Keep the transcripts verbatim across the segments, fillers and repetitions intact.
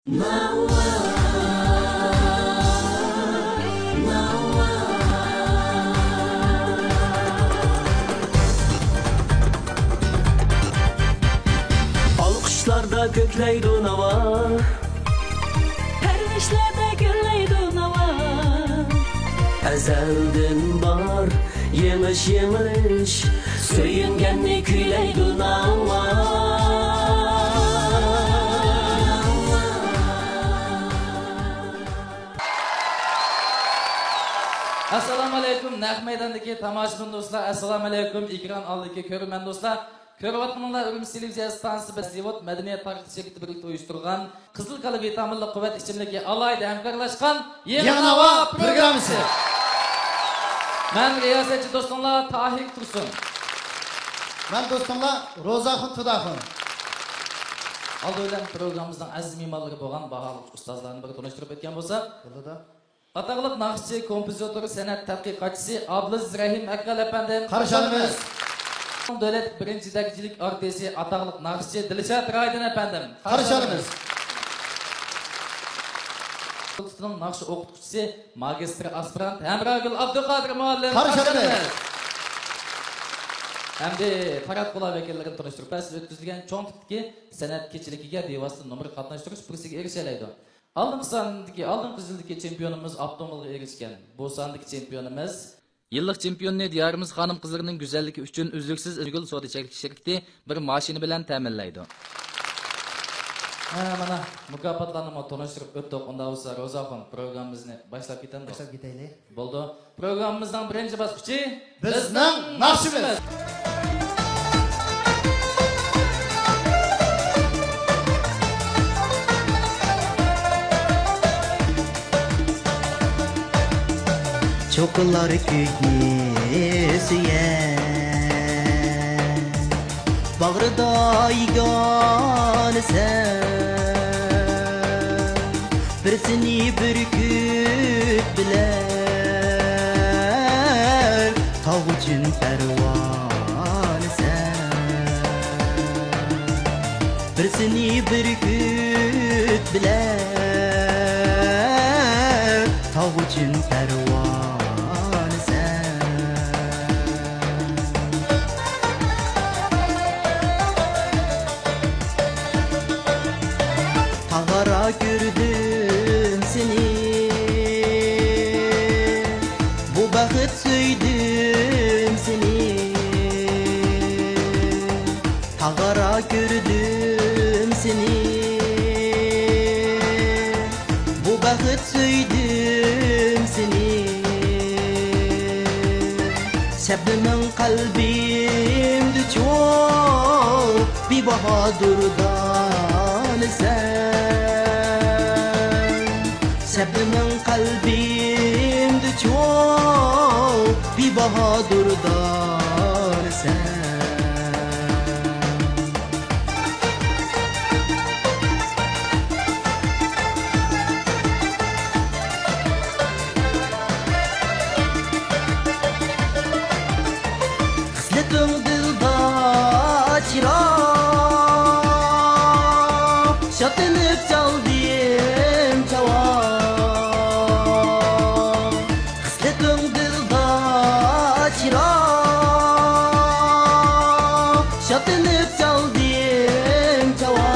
ناۋا، ناۋا. ئالقىشلاردا كۆكلەيدۇ ناۋا. پەرۋىشلەردە گۈللەيدۇ ناۋا. ئەزەلدىن بار يېڭىش، يېڭىلىش، سۆيۈنگەننى كۈيلەيدۇ ناۋا. ئەسسالامۇ ئەلەيكۇم، نەق مەيداندىكى تاماشىبىن دوستلار، ئەسسالامۇ ئەلەيكۇم، ئېكران ئالدىدىكى كۆرۈرمەن دوستلار. كۆرۈۋاتقىنىڭلار ئۈرۈمچى تېلېۋىزىيە ئىستانسىسى بىلەن زېۋوت مەدەنىيەت تارقىتىش شىركىتى بىرلىكتە ئۇيۇشتۇرغان قىزىل كالا ۋىتامىنلىق قۇۋۋەت ئىچىملىكى ئالاھىدە ھەمكارلاشقان يېڭى يېڭى ناۋا ناۋا پروگراممىسى. مەن رىياسەتچى دوستۇڭلار تاھىر تۇرسۇن. مەن دوستۇڭلار روزاخۇن تۇداخۇن. ئالدى بىلەن پروگراممىمىزنىڭ ئەزىز مېھمانلىرى بولغان باھالىق ئۇستازلارنى بىر تونۇشتۇرۇپ ئۆتكەن بولساق. بولىدۇ. ئاتاقلىق ناخشىچى، كومپوزىتور، سەنئەت تەتقىقاتچىسى ئابلىزىز رەھىم ئەكبەر ئەپەندىم. قارشى ئالىمىز. دۆلەت بىرىنچى دەرىجىلىك ئارتىسى، ئاتاقلىق ناخشىچى دىلشات رايدىن ئەپەندىم. قارشى ئالىمىز. ئىنستىتۇتىنىڭ ناخشا ئوقۇتقۇچىسى، ماگىستىر ئاسپىرانت ھەمراگۈل ئابدۇقادىر مۇئەللىم. قارشى ئالىمىز. ئەمدى پارات قۇلا ۋەكىللىرىنى تونۇشتۇرۇپ، سىز ئۆتكۈزۈلگەن چوڭ تىپتىكى سەنئەت كېچىلىكىگە بىۋاسىتە نومۇر قاتناشتۇرۇش پۇرسىتىگە ئېرىشەلەيدۇ. ئالدىنقى ساندىكى، ئالدىنقى يىلدىكى چېمپىيونىمىز ئاپتوموبىلغا ئېرىشكەن. بۇ ساندىكى چېمپىيونىمىز يىللىق چېمپىيوننى دىيارىمىز خانىم-قىزلىرىنىڭ گۈزەللىكى ئۈچۈن ئۈزلۈكسىز ئۈنگۈل سودا چەكلىك شىركىتى بىر ماشىنا بىلەن تەمىنلەيدۇ. ھە، مانا، مۇكاپاتلارنىمۇ تونۇشتۇرۇپ ئۆتتۇق. ئۇنداق بولسا، روزاخۇن، پروگراممىمىزنى باشلاپ كېتەمدۇق؟ باشلاپ كېتەيلى. بولدى. پروگراممىمىزنىڭ بىرىنچى باسقۇچى بىزنىڭ ناخشىمىز. چوققىلار كۆكنى سۆيەر، باغرىدا يېگانىسەن. بىرسىنى بۈركۈت بىلەر، تاغ ئۈچۈن پەرۋانىسەن. بىرسىنى بۈركۈت بىلەر، تاغ ئۈچۈن پەرۋانىسەن. تاغارا كۆردۈم سېنى، بۇ بەخت سۆيدۈم سېنى. تاغارا كۆردۈم سېنى، بۇ بەخت سۆيدۈم سېنى. شەبنىمىڭ قەلبىمدە چوق، بىباھا دۇردانىسەن. شەبنىمىڭ قەلبىمدە چوق، بىباھا دۇردانىسەن. خىسلىتىڭ دىلدا چىراغ، شادلىنىپ چالدىم چاۋاك. خىسلىتىڭ دىلدا چىراغ، شادلىنىپ چالدىم چاۋاك.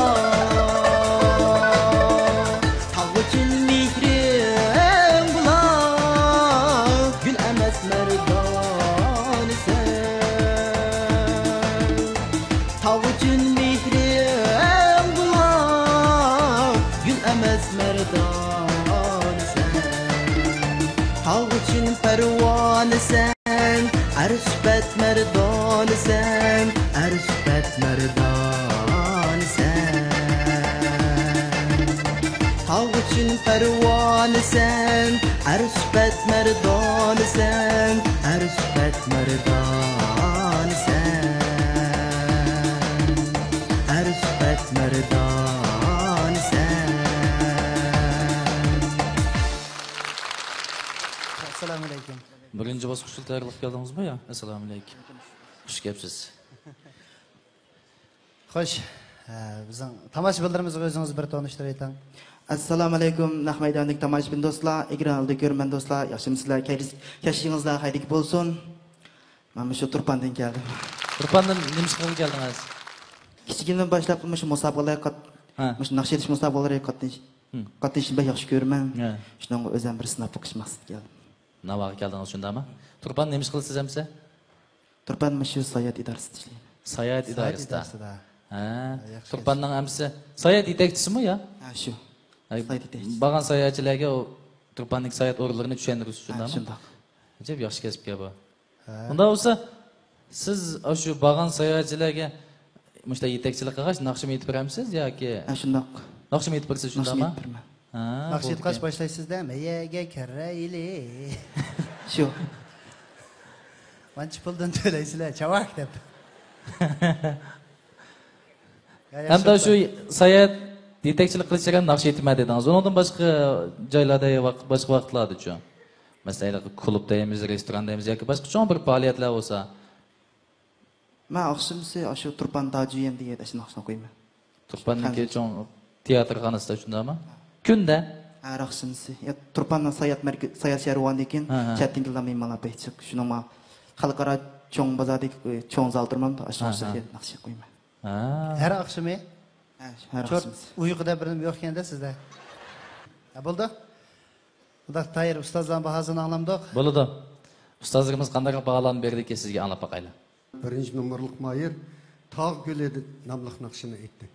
تاغ ئۈچۈن مېھرىڭ بۇلاق، گۈل ئەمەس مەردانىسەن. تاغ ئۈچۈن مېھرىڭ بۇلاق، گۈل ئەمەس مەردانىسەن. تاغ ئۈچۈن پەرۋانىسەن، ئەر سۈپەت مەردانىسەن، ئەر سۈپەت مەردانىسەن. تاغ ئۈچۈن پەرۋانىسەن، ئەر سۈپەت مەردانىسەن، ئەر سۈپەت مەردانىسەن. ئەر سۈپەت مەردانىسەن. ئەسسالامۇ ئەلەيكۇم. بىرىنچى باسقۇچتا تەييارلىق كەلدىڭىزمۇ يا؟ ئەسسالامۇ ئەلەيكۇم. خۇش كەپسىز. خوش. ھە، بىزنىڭ تاماشىبىنلىرىمىزغا ئۆزىڭىزنى بىر تونۇشتۇرۇۋېتىڭ. ئەسسالامۇئەلەيكۇم، نەق مەيداندىكى تاماشىبىن دوستلار، ئېكران ئالدىدا كۆرۈرمەن دوستلار، ياخشىمۇسىلەر؟ كەچ-، كەچلىكىڭىزلەر خەيرلىك بولسۇن. مەن مۇشۇ تۇرپاندىن كەلدىم. تۇرپاندىن نېمە ئىش قىلغىلى كەلدىڭىز؟ كىچىكىمدىن باشلاپ مۇشۇ مۇسابىقىلەرگە قات-، ھە. مۇشۇ ناخشا ئېيتىش مۇسابىقىلىرىگە قاتنىش-، ھىم. قاتنىشىشنى بەك ياخشى كۆرىمەن. ھە. شۇنىڭغا ئۆزۈم بىر سىناپ بېقىش مەقسىتىدە كەلدىم. ناۋاغا كەلدىڭىز، شۇنداقمۇ؟ تۇرپان، نېمە ئىش قىلىسىز ئەمىسە؟ تۇرپان مۇشۇ ساياھەت ئىدارىسىدە ئىشلەيمەن. ساياھەت ساياھەت ئىدارىسىدا. ئىدارىسىدا. ھە، ياخشى. تۇرپاننىڭ ئەمىسە ساياھەت يېتەكچىسىمۇ يا؟ ھە، شۇ. ھە، ساياھەت يېتەكچىسى. بارغان ساياھەتچىلەرگە ئۇ تۇرپاندىكى ساياھەت ئورۇنلىرىنى چۈشەندۈرىسىز، ھە، شۇنداقمۇ؟ شۇنداق. ئەجەب ياخشى كەسىپكەن بۇ. ھە. ئۇنداق بولسا، سىز ئاشۇ بارغان ساياھەتچىلەرگە مۇشۇنداق يېتەكچىلىك قىلغاچ، ناخشىمۇ ئېيتىپ بېرەمسىز ياكى؟ ھە، شۇنداق. ناخشىمۇ ئېيتىپ بېرىسىز، ناخشىمۇ شۇنداقمۇ؟ ئېيتىپ بېرىمەن. ھە، ناخشا بولدى. ئېيتقاچ باشلايسىز-دە، مەيەگە كىرەيلى. شۇ. مانچە پۇلدىن تۆلەيسىلەر، چاۋاك دەپ. يا، يا، ھەمدە شۇ ساياھەت يېتەكچىلىك قىلىش جەريانىدا ناخشا ئېيتىمەن دېدىڭىز. ئۇنىڭدىن باشقا جايلاردا، ۋاق-، باشقا ۋاقىتلاردىچۇ؟ مەسىلەن، ھېلىقى كۇلۇب دەيمىز، رېستوران دەيمىز ياكى باشقا چوڭ بىر پائالىيەتلەر بولسا؟ مەن ئاخشىمىسى ئاشۇ تۇرپان داجۈيۈەن دېگەن ئاشۇ ناخشىنى قويىمەن. تۇرپاندىكى خەنزۇ. چوڭ تىياتىرخانىسىدا، شۇنداقمۇ؟ كۈندە؟ ھەر ئاخشىمىسى. يا، تۇرپاننىڭ ساياھەت مەركە-، ساياھەت شەھىرى بولغاندىن كېيىن ھە، ھە. چەت ئىلدىن مېھمانلار بەك جىق. شۇنىڭغا خەلقئارا چوڭ بازاردىكى، ئى، چوڭ زال تۇرمامدۇ؟ ئاشۇ ھە، ناخشا ھە. ناخشا قويىمەن. ھە، ھەر بولدى. ئاخشىمى؟ ھە، ھەر چورت ئاخشىمىسى. ئۇيقۇ دەپ بىر نېمە يوق ئىكەن-دە سىزدە. ھە، بولدى. ئۇنداق تايىر ئۇستازلارنىڭ باھاسىنى ئاڭلامدۇق؟ بولىدۇ. ئۇستازلىرىمىز قانداقراق باھالارنى بېرىدىكىن، سىزگە ئاڭلاپ باقايلى. بىرىنچى نومۇرلۇق ماھىر تاغ گۈلى ناملىق ناخشىنى ئېيتتى.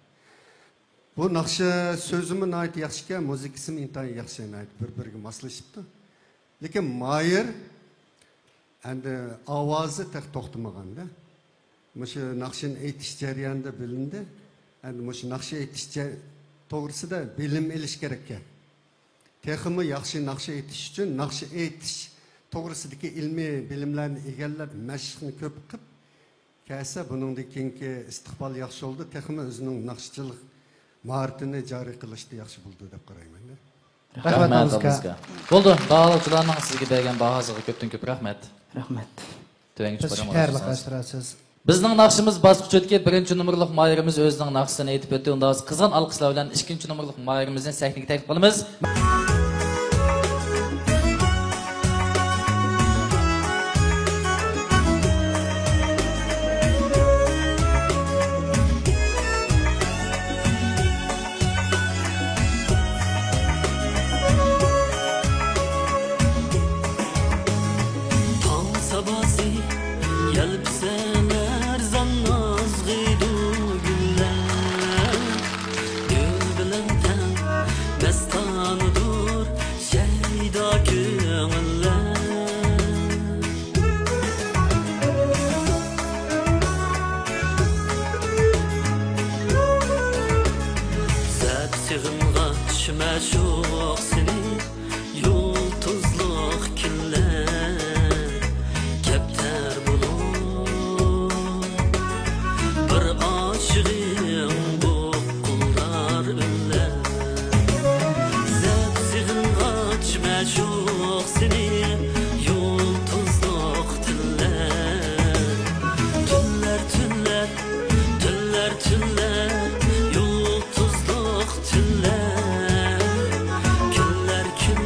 بۇ ناخشا سۆزىمۇ ناھايىتى ياخشىكەن، مۇزىكىسىمۇ ئىنتايىن ياخشى، ناھايىتى بىر-بىرىگە ماسلىشىپتۇ. لېكىن ماھىر ئەمدى ئاۋازى تېخى توختىمىغاندا. مۇشۇ ناخشىنى ئېيتىش جەريانىدا بىلىندى. ئەمدى مۇشۇ ناخشا ئېيتىش جە-، توغرىسىدا بىلىم ئېلىش كېرەككەن. تېخىمۇ ياخشى ناخشا ئېيتىش ئۈچۈن ناخشا ئېيتىش توغرىسىدىكى ئىلمىي بىلىملەرنى ئىگىلەپ، مەشىقنى كۆپ قىلىپ كەلسە، بۇنىڭدىن كېيىنكى ئىستىقبال ياخشى بولىدۇ، تېخىمۇ ئۆزىنىڭ ناخشىچىلىق ماھارىتىنى جارى قىلىشتا ياخشى بولىدۇ دەپ قارايمەن. رەھمەت، رەھمەت ئالدىڭىزغا. بولدى، باھالىغۇچىلارنىڭ سىزگە بەرگەن باھاسىغا كۆپتىن كۆپ رەھمەت. رەھمەت. تۆۋەنگە چىقىپ بارىمىز. بىز شۇ خەيرلىك ئاشتۇرارسىز. بىزنىڭ ناخشىمىز باسقۇچىدىكى بىرىنچى نومۇرلۇق ماھىرىمىز ئۆزىنىڭ ناخشىسىنى ئېيتىپ ئۆتتى. ئۇنداق بولسا قىزغىن ئالقىشلار بىلەن ئىككىنچى نومۇرلۇق ماھىرىمىزنى سەھنىگە تەكلىپ قىلىمىز. تاڭ ساباسى يەلپۈزەر زان نازغىدۇ گۈللەر، گۈل بىلەن تەڭ مەستانىدۇر شەيدا كۆڭۈللەر. زەپ سېغىنغاچ مەشۇق سېنى، يۇلتۇزلۇق كۈنلەر كەپتەر بولۇپ، بىر ئاشىقىڭ بۇقۇلدار ئۈنلەر. زەپ سېغىنغاچ مەشۇق سېنى، يۇلتۇزلۇق تۈنلەر. تۈنلەر، تۈنلەر، تۈنلەر، تۈنلەر، يۇلتۇزلۇق تۈنلەر. كۈنلەر، كۈن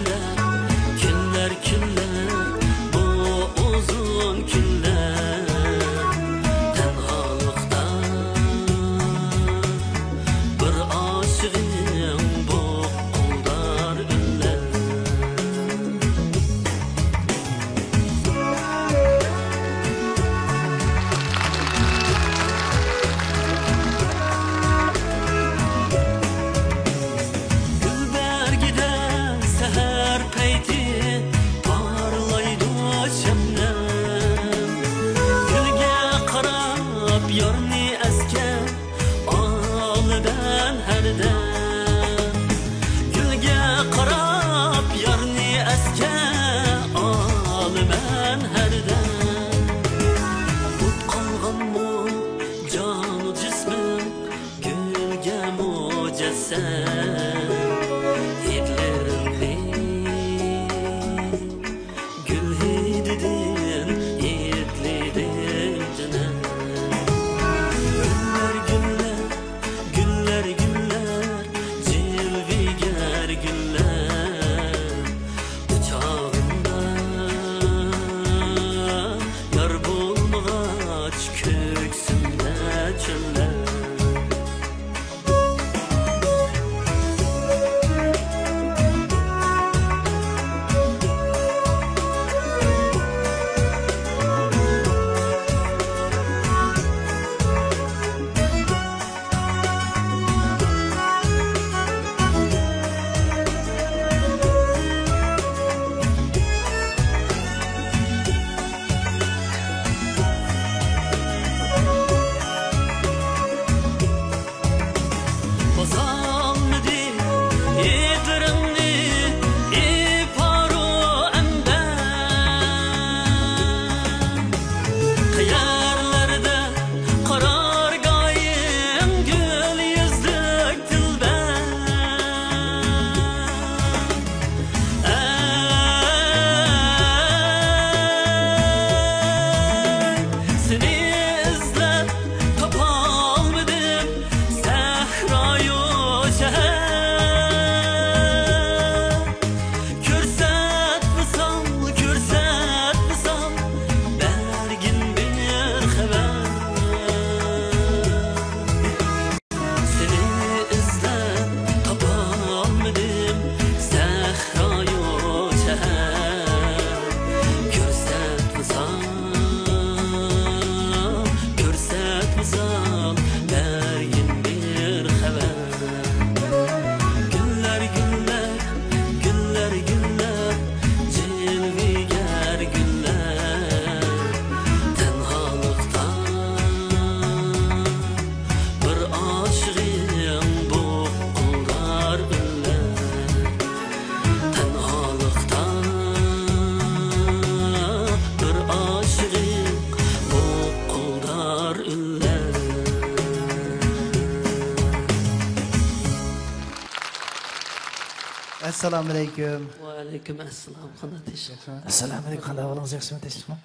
ئەسسالامۇئەلەيكۇم. ۋەئەلەيكۇم ئەسسالام، قانات ئىش. ياخشىمۇ؟ ئەسسالامۇئەلەيكۇم، قانداق ئەھۋالىڭىز، ياخشىمۇ، تىنچلىقمۇ؟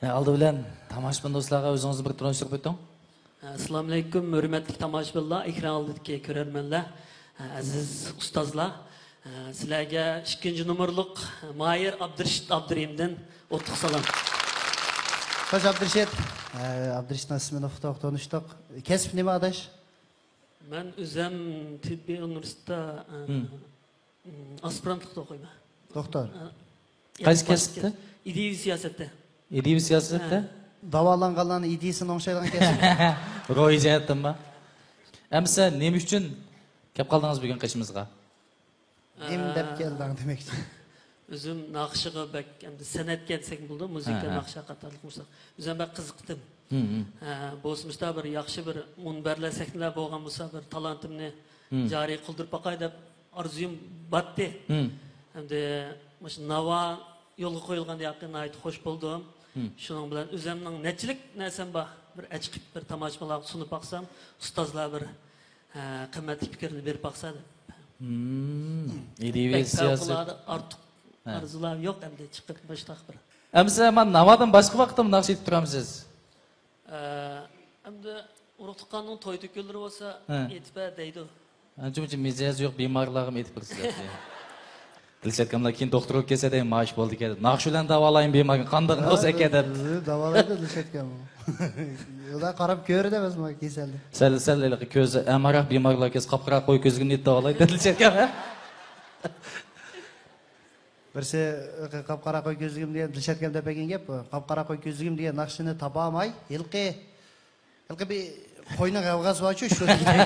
ھە، ئالدى بىلەن تاماشىبىن دوستلارغا ئۆزىڭىزنى بىر تونۇشتۇرۇپ ئۆتۈڭ. ئەسسالامۇئەلەيكۇم، ھۆرمەتلىك تاماشىبىنلار، ئېكران ئالدىدىكى كۆرەرمەنلەر، ئەزىز ئۇستازلار. سىلەرگە ئىككىنچى نومۇرلۇق ماھىر ئابدۇرېشىت ئابدۇرېھىمدىن ئوتلۇق سالام. خوش، ئابدۇرېشىت. ئابدۇرېشىت ناسىمىنوف تونۇشتۇق. كەسىپ نېمە، ئاداش؟ مەن ئۆزۈم تېببىي ئۇنىۋېرسىتېتتا، ئە، ھىم. ئاسپىرانتلىقتا ئوقۇيمەن. دوختۇر. ئە، قايسى يەتمىش كەسىپتە؟ ئىدىيىۋى سىياسەتتە. ئىدىيىۋى سىياسەتتە؟ ھە. داۋالانغانلارنىڭ ئىدىيىسىنى ئوڭشايدىغان كەسىپ. روھىي جەھەتتىنمۇ؟ ئەمىسە نېمە ئۈچۈن كەپ قالدىڭىز بۈگۈن قېشىمىزغا؟ نېمە دەپ ئە، كەلدىڭ دېمەكچى. ئۆزۈم ناخشىغا بەك، ئەمدى سەنئەتكە دېسەك بولىدۇ، مۇزىكا، ھە، ھە. ناخشا قاتارلىق بولسا. ئۆزۈم بەك قىزىقتىم. ھىم، ھىم. ئە، بولسا مۇشۇنداق بىر ياخشى بىر مۇنبەرلەر، سەھنىلەر بولغان بولسا، بىر تالانتىمنى ھىم. جارى قىلدۇرۇپ باقاي دەپ ئارزۇيۇم باتتى. ھىم. ئەمدى مۇشۇ ناۋا يولغا قويۇلغان ياقى ناھايىتى خوش بولدۇم. ھىم. شۇنىڭ بىلەن ئۆزۈمنىڭ نەچچىلىك نەرسەم بار، بىر ئەچىقىپ بىر تاماشىبىنلارغا سۇنۇپ باقسام، ئۇستازلار بىر ھە، قىممەتلىك پىكىرنى بېرىپ باقسا دەپ. ھىم، ئىدىيىۋى بەك سىياسەت. پەۋقۇلئاددە ئارتۇق، ھە. ئارزۇلار يوق ئەمدى چىقىپ مۇشۇنداق بىر. ئەمىسە مانا ناۋادىن باشقا ۋاقىتتىمۇ ناخشا ئېيتىپ تۇرامسىز؟ ئە، ئەمدى ئۇرۇق تۇغقاننىڭ توي تۆكۈنلىرى بولسا ھە. ئېيتىپ بەر دەيدۇ. ئانچە-مۇنچە مىجەزى يوق بىمارلارغىمۇ ئېيتىپ بېرىسىز دەپ. دىلشات ئاكاملار كېيىن دوختۇرغا كەلسە دەي، مائاش بولدى ئىكەن، ناخشا بىلەن داۋالايمەن بىمارنى، قانداق بولسا ئىكەن دەپ. داۋالايدۇ دىلشات ئاكام. ئۇلار قاراپ كۆرىدۇ ئەمەس ما كېسەلنى. سەل، سەل ھېلىقى كۆزى ئەمراق بىمارلار كەلسە، قاپقارا قوي كۆزلۈكىنى ئېيتىپ داۋالايدۇ دىلشات ئاكام. بىرسى، قاپقارا قوي كۆزلۈكۈم دېگەن دىلشات ئاكام دەپ بەرگەن گەپ بۇ. قاپقارا قوي كۆزلۈكۈم دېگەن ناخشىنى تاپالماي، ھېلىقى ھېلىقى بىر قوينىڭ غەۋغاسى بارچۇ، شۇ دېگەن.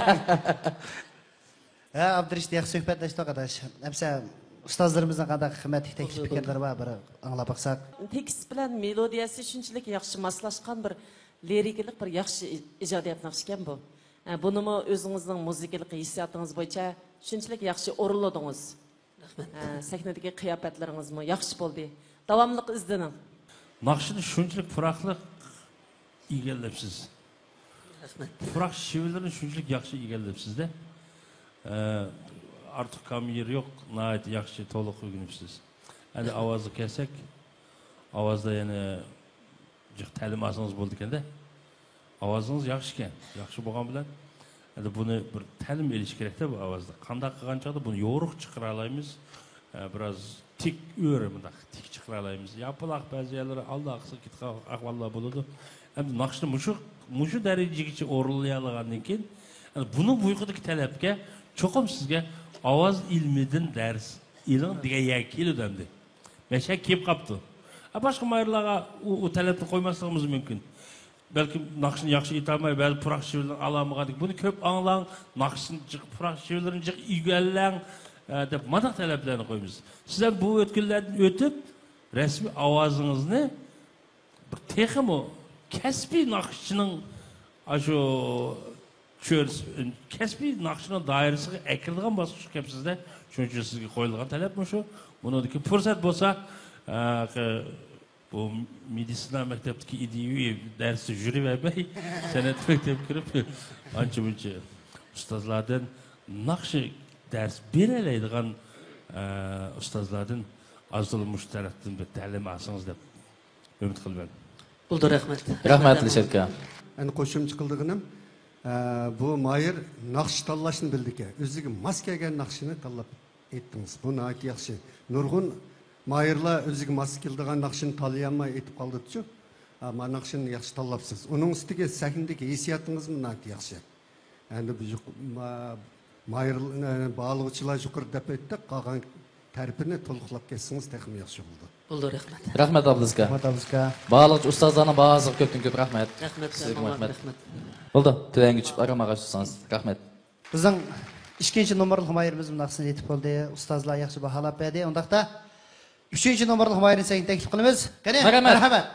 ھە، ئابدۇرېشىت، ياخشى سۆھبەتلەشتۇق، ئاداش. ئەمسە ئۇستازلىرىمىزنىڭ قانداق قىممەتلىك تەكلىپ بولدى، بولدى. ئىكەنلىرى بار، بىر ئاڭلاپ باقساق. تېكىست بىلەن مېلودىيەسى شۇنچىلىك ياخشى ماسلاشقان بىر لىرىكىلىق، بىر ياخشى ئىج-، ئىجادىيەت ناخشا ئىكەن بۇ. ھە، بۇنىمۇ ئۆزىڭىزنىڭ مۇزىكىلىق ھېسسىياتىڭىز بويىچە شۇنچىلىك ياخشى ئورۇنلىدىڭىز. رەھمەت. ھە، سەھنىدىكى قىياپەتلىرىڭىزمۇ ياخشى بولدى. داۋاملىق ئىزدىنىڭ. ناخشىنى شۇنچىلىك پۇراقلىق ئىگىلەپسىز. رەھمەت. پۇراق شېۋىلىرىنى شۇنچىلىك ياخشى ئىگىلەپسىز-دە. ئە، ئارتۇق كام يېرى يوق، ناھايىتى ياخشى، تولۇق ئۆگىنىپسىز. ئەمدى رەھمەت. ئاۋازغا كەلسەك، ئاۋازدا يەنە جىق تەلىم ئالسىڭىز بولىدىكەن-دە. ئاۋازىڭىز ياخشى ئىكەن. ياخشى بولغان بىلەن، ئەمدى بۇنى بىر تەلىم ئېلىش كېرەك-تە بۇ ئاۋازدا. قانداق قىلغان چاغدا بۇنى يورۇق چىقىرالايمىز؟ ئە، بىراز تىك ئۆرە مۇنداق تىك چىقىرالايمىز. ياپىلاق بەزى يەرلىرى ئالدى ئارقىسىغا كېتىدىغان ئەھۋاللار بولىدۇ. ئەمدى ناخشىنى مۇشۇ، مۇشۇ دەرىجىگىچە ئورۇنلىيالىغاندىن كېيىن، ئەمدى بۇنىڭ بۇيىقىدىكى تەلەپكە چوقۇم سىزگە ئاۋاز ئىلمىدىن دەرس ئېلىڭ دېگەن يەرگە كېلىدۇ ئەمدى. مەشەگە كېلىپ قاپتۇ. ئە، باشقا ماھىرلارغا ئۇ، ئۇ تەلەپنى قويماسلىقىمىز مۇمكىن. بەلكىم ناخشىنى ياخشى ئېيتالماي، بەزى پۇراق شېۋىلىرىنى ئالالمىغاندىكىن، بۇنى كۆپ ئاڭلاڭ، ناخشىنى جىق، پۇراق شېۋىلىرىنى جىق ئىگىلەڭ، ئە، دەپ مانداق تەلەپلەرنى قويىمىز. سىلەر بۇ ئۆتكۈللەردىن ئۆتۈپ، رەسمىي ئاۋازىڭىزنى بىر تېخىمۇ كەسپىي ناخشىچىنىڭ ئاشۇ چۆرىسى، كەسپىي ناخشىنىڭ دائىرىسىگە ئەكىرىدىغان باسقۇچقا كەپسىز-دە. شۇنىڭ ئۈچۈن سىزگە قويۇلغان تەلەپ مۇشۇ. بۇنىڭدىن كېيىن پۇرسەت بولسا، ئە، بۇ مېدىتسىنا مەكتەپتىكى ئىدىيىۋى دەرستە يۈرۈۋەرمەي، سەنئەت مەكتەپكە كىرىپ، ئانچە-مۇنچە ئۇستازلاردىن ناخشا دەرس بېرەلەيدىغان، ئە، ئۇستازلاردىن ئاز-تولا مۇشۇ تەرەپتىن بىر تەلىم ئالسىڭىز دەپ ئۈمىد قىلىمەن. بولدى، رەھمەت. رەھمەت، رەھمەت، دىلشات ئاكا. ئەنە قوشۇمچە قىلىدىغىنىم، ئە، بۇ ماھىر ناخشا تاللاشنى بىلىدىكەن. ئۆزىگە ماس كەلگەن ناخشىنى تاللاپ ئېيتتىڭىز. بۇ ناھايىتى ياخشى. نۇرغۇن ماھىرلار ئۆزىگە ماس كېلىدىغان ناخشىنى تاللىيالماي ئېيتىپ قالىدىچۇ. ھە، مانا ناخشىنى ياخشى تاللاپسىز. ئۇنىڭ ئۈستىگە سەھنىدىكى ھېسسىياتىڭىزمۇ ناھايىتى ياخشى. ئەمدى بۇ يۇق-، ما-، ماھىر، ئە، باھالىغۇچىلار يۇقىرى دەپ ئۆتتۇق، قالغان تەرىپىنى تولۇقلاپ كەتسىڭىز تېخىمۇ ياخشى بولىدۇ. بولدى، رەھمەت. رەھمەت، ئابدۇز ئاكا. رەھمەت، ئابدۇز ئاكا. باھالىغۇچى ئۇستازلارنىڭ باھاسىغا كۆپتىن كۆپ رەھمەت. رەھمەت، سىزگە رەھمەت. رەھمەت. بولدى، تۆۋەنگە چۈشۈپ ئارام ئالغاچ تۇرسىڭىز. رەھمەت. بىزنىڭ ئىككىنچى نومۇرلۇق ماھىرىمىز ناخشىسىنى ئېيتىپ بولدى. ئۇستازلار ياخشى باھالاپ بەردى. ئۇنداقتا ئۈچىنچى نومۇرلۇق ماھىرنى سەھنىگە تەكلىپ قىلىمىز. قېنى، مەرھەمەت. مەرھەمەت.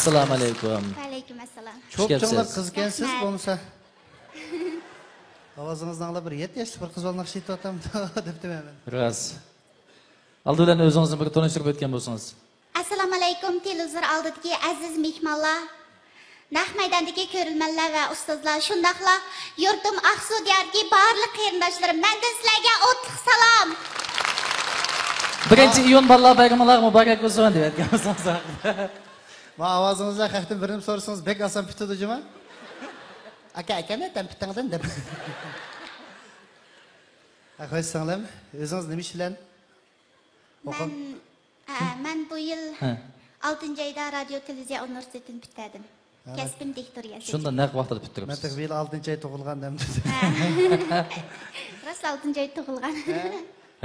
ئەسسالامۇ ئەلەيكۇم. ۋەئەلەيكۇم ئەسسالام. خۇش كەپسىز. چوپچىڭلار قىز ئىكەنسىز، رەھمەت. بولمىسا. ئاۋازىڭىزنى ئاڭلاپ بىر يەتتە ياشلىق بىر قىز بالا ناخشا ئېيتىۋاتامدۇ دەپتىمەن مەن. راست. ئالدى بىلەن ئۆزىڭىزنى بىر تونۇشتۇرۇپ ئۆتكەن بولسىڭىز. ئەسسالامۇ ئەلەيكۇم، تېلېۋىزور ئالدىدىكى ئەزىز مېھمانلار، نەق مەيداندىكى كۆرۈرمەنلەر ۋە ئۇستازلار، شۇنداقلا يۇرتۇم ئاقسۇ دىيارىدىكى بارلىق قېرىنداشلىرىم، مەندىن سىلەرگە ئوتلۇق سالام! بىرىنچى ئىيۇن بالىلار بايرىمىڭلار مۇبارەك بولسۇن دەۋەتكەن بولسىڭىز. ما ئاۋازىڭىزدا خەقتىن بىرنى سورىسىڭىز بەك ئاسان پۈتىدۇ جۇما. ئاكا، ئاكا، نەدىن پۈتتۈڭدىن دەپ. ھە، خوش سىڭلىم، ئۆزىڭىز نېمە ئىش بىلەن؟ مەن، ھە، مەن بۇ يىل ئالتىنچى ئايدا رادىيو تېلېۋىزىيە ئۇنىۋېرسىتېتىنى پۈتتۈردۈم. ھە، كەسپىم دىكتور ياسىتىش. شۇنداق نەق ۋاقتىدا پۈتتۈرۈپسىز. مەن تېخى بۇ يىل ئالتىنچى ئاي تۇغۇلغان دەمدىم. ھە. راست ئالتىنچى ئاي تۇغۇلغان. ھە.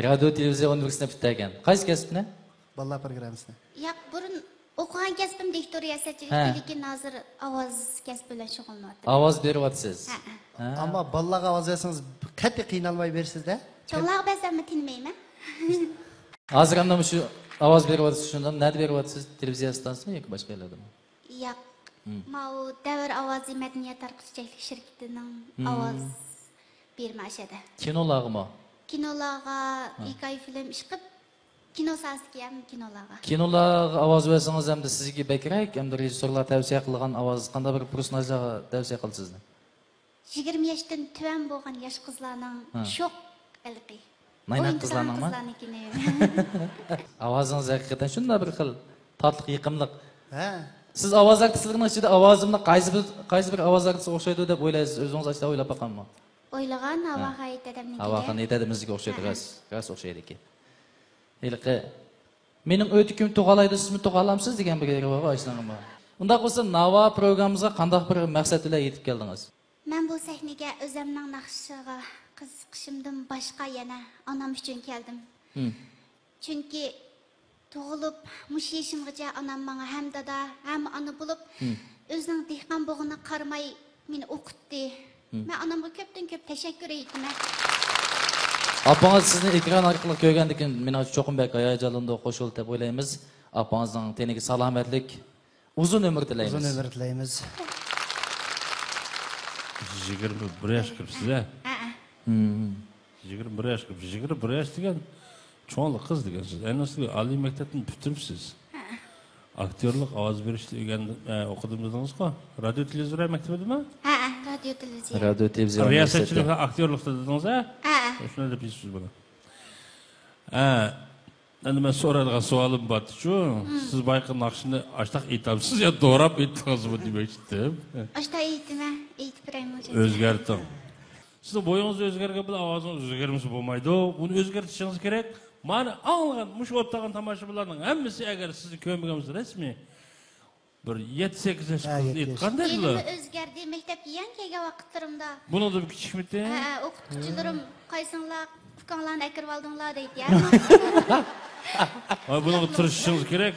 رادىيو تېلېۋىزىيە ئۇنىۋېرسىتېتىنى پۈتتۈرگەن. قايسى كەسىپنى؟ بالىلار پروگراممىسىنى. ياق، بۇرۇن ئوقۇغان كەسپىم دىكتور ياسىتىش، ھە. لېكىن ھازىر ئاۋاز كەسپى بىلەن شۇغۇللىنىۋاتىمەن. ئاۋاز بېرىۋاتىسىز. ھە. ھە. ئەمما بالىلارغا ئاۋاز بەرسىڭىز قەتئىي قىينالماي بېرىسىز-دە. چوڭلارغا بەرسەممۇ تىنمايمەن. ھازىر ئەمدى مۇشۇ ئاۋاز بېرىۋاتىسىز، شۇنداقمۇ؟ نەدە بېرىۋاتىسىز؟ تېلېۋىزىيە ئىستانسىسىمۇ ياكى باشقا يەرلەردىمۇ؟ ياق. مم. ماۋۇ دەۋر ئاۋازى مەدەنىيەت تارقىتىش چەكلىك شىركىتىنىڭ، مم، ئاۋاز بېرىمەن ئاشۇ يەردە. كىنولارغىمۇ؟ كىنولارغا، ھە، ھېكايە فىلىم ئىشقىپ، كىنو ساھەسىدىكى ھەم كىنولارغا. كىنولارغا ئاۋاز بەرسىڭىز ئەمدى سىزگە بەكرەك، ئەمدى رېژىسسورلار تەۋسىيە قىلغان ئاۋاز، قانداق بىر پېرسوناژلارغا تەۋسىيە قىلىدۇ سىزنى؟ يىگىرمە ياشتىن تۆۋەن بولغان ياش قىزلارنىڭ، ھە، شوخ ھېلىقى. نايناق قىزلارنىڭمۇ؟ ئاۋازىڭىز ھەقىقەتەن شۇنداق بىر خىل تاتلىق، يېقىملىق. ھە. سىز ئاۋاز ئارتىسلىرىنىڭ ئىچىدە ئاۋازىمنى قايسى بىر، قايسى بىر ئاۋاز ئارتىسىغا ئوخشايدۇ دەپ ئويلايسىز؟ ئۆزىڭىز ئاشۇنداق ئويلاپ باققانمۇ؟ ئويلىغان، ھە. ھاۋاخان ھېيت ھەدەمنىڭكىگە. ھاۋاخان ھېيت ھەدەمىزگە ئوخشايدۇ، ھە، ھە. راست، راست ئوخشايدىكەن. ھېلىقى، مېنىڭ ئۆتۈكۈم تۇغالايدۇ، سىزمۇ تۇغالامسىز دېگەن بىر يېرى بارغۇ ئاشۇنىڭغىمۇ. ئۇنداق بولسا ناۋا پروگراممىمىزغا قانداق بىر مەقسەت بىلەن يېتىپ كەلدىڭىز؟ مەن بۇ سەھنىگە ئۆزۈمنىڭ ناخشىغا قىزىقىشىمدىن باشقا يەنە ئانام ئۈچۈن كەلدىم. ھىم. چۈنكى تۇغۇلۇپ مۇشۇ يېشىمغىچە ئانام ماڭا ھەم دادا، ھەم ئانا بولۇپ، ھىم، ئۆزىنىڭ دېھقان بوغىنىغا قارىماي مېنى ئوقۇتتى. ھىم. مەن ئانامغا كۆپتىن كۆپ تەشەككۈر ئېيتىمەن. ئاپىڭىز سىزنى ئېكران ئارقىلىق كۆرگەندىن كېيىن، مېنىڭچە، چوقۇم بەك ھاياجانلىنىدۇ، خوش بولدى دەپ ئويلايمىز. ئاپىڭىزنىڭ تېنىگە سالامەتلىك، ئۇزۇن ئۆمۈر تىلەيمىز. ئۇزۇن ئۆمۈر تىلەيمىز. يىگىرمە بىر ياشقا كىرىپسىز، ھە؟ ھە، ھە. ھىم. يىگىرمە بىر ياشقا كىرىپسىز. يىگىرمە بىر ياش دېگەن چوڭلا قىز دېگەن سۆز. ئەينى ئالىي مەكتەپنى پۈتتۈرۈپسىز. ھە، ھە. ئاكتيورلۇق، ئاۋاز بېرىشنى ئۆگەندىم، ئە، ئوقۇدۇم دېدىڭىزغۇ. رادىيو تېلېۋىزور مەكتىپىدىمۇ؟ ھە، ھە، رادىيو تېلېۋىزىيە. رادىيو تېلېۋىزىيە رىياسەتچىلىك ئۇنىۋېرسىتېتى. ئاكتيورلۇقتا دېدىڭىز، ھە؟ ھە، ھە. شۇنداق دەپ يېزىپسىز بۇنى. ھە. ئەمدى مەن سورايدىغان سوئالىم بارتىچۇ، سىز بايىقى ناخشىنى ئاشتاق ئېيتامسىز يا دوراپ ئېيتتىڭىزمۇ دېمەكچىدىم. ئاشتاق ئېيتىمەن، ئېيتىپ بېرەيمۇ؟ ئۆزگەرتىڭ. سىزنىڭ بويىڭىز ئۆزگەرگەن بىلەن ئاۋازىڭىز ئۆزگەرمىسە بولمايدۇ. بۇنى ئۆزگەرتىشىڭىز كېرەك. مانا ئاڭلىغان، مۇشۇ ئولتۇرغان تاماشىبىنلارنىڭ ھەممىسى ئەگەر سىزنى كۆرمىگەن بولسا رەسمىي، بىر يەتتە سەككىز ياش قىز ئېيتقاندەكلا. ھېلىمۇ ئۆزگەردى، مەكتەپكە يېڭى كەلگەن ۋاقىتلىرىمدا. بۇنىڭدىنمۇ كىچىكمىتى؟ ھە، ھە، ئوقۇتقۇچىلىرىم، قايسىڭلار ئۇكاڭلارنى ئەكىرىۋالدىڭلار دەيدۇ يا. ھاي، بۇنىڭغا تىرىشىشىڭىز كېرەك.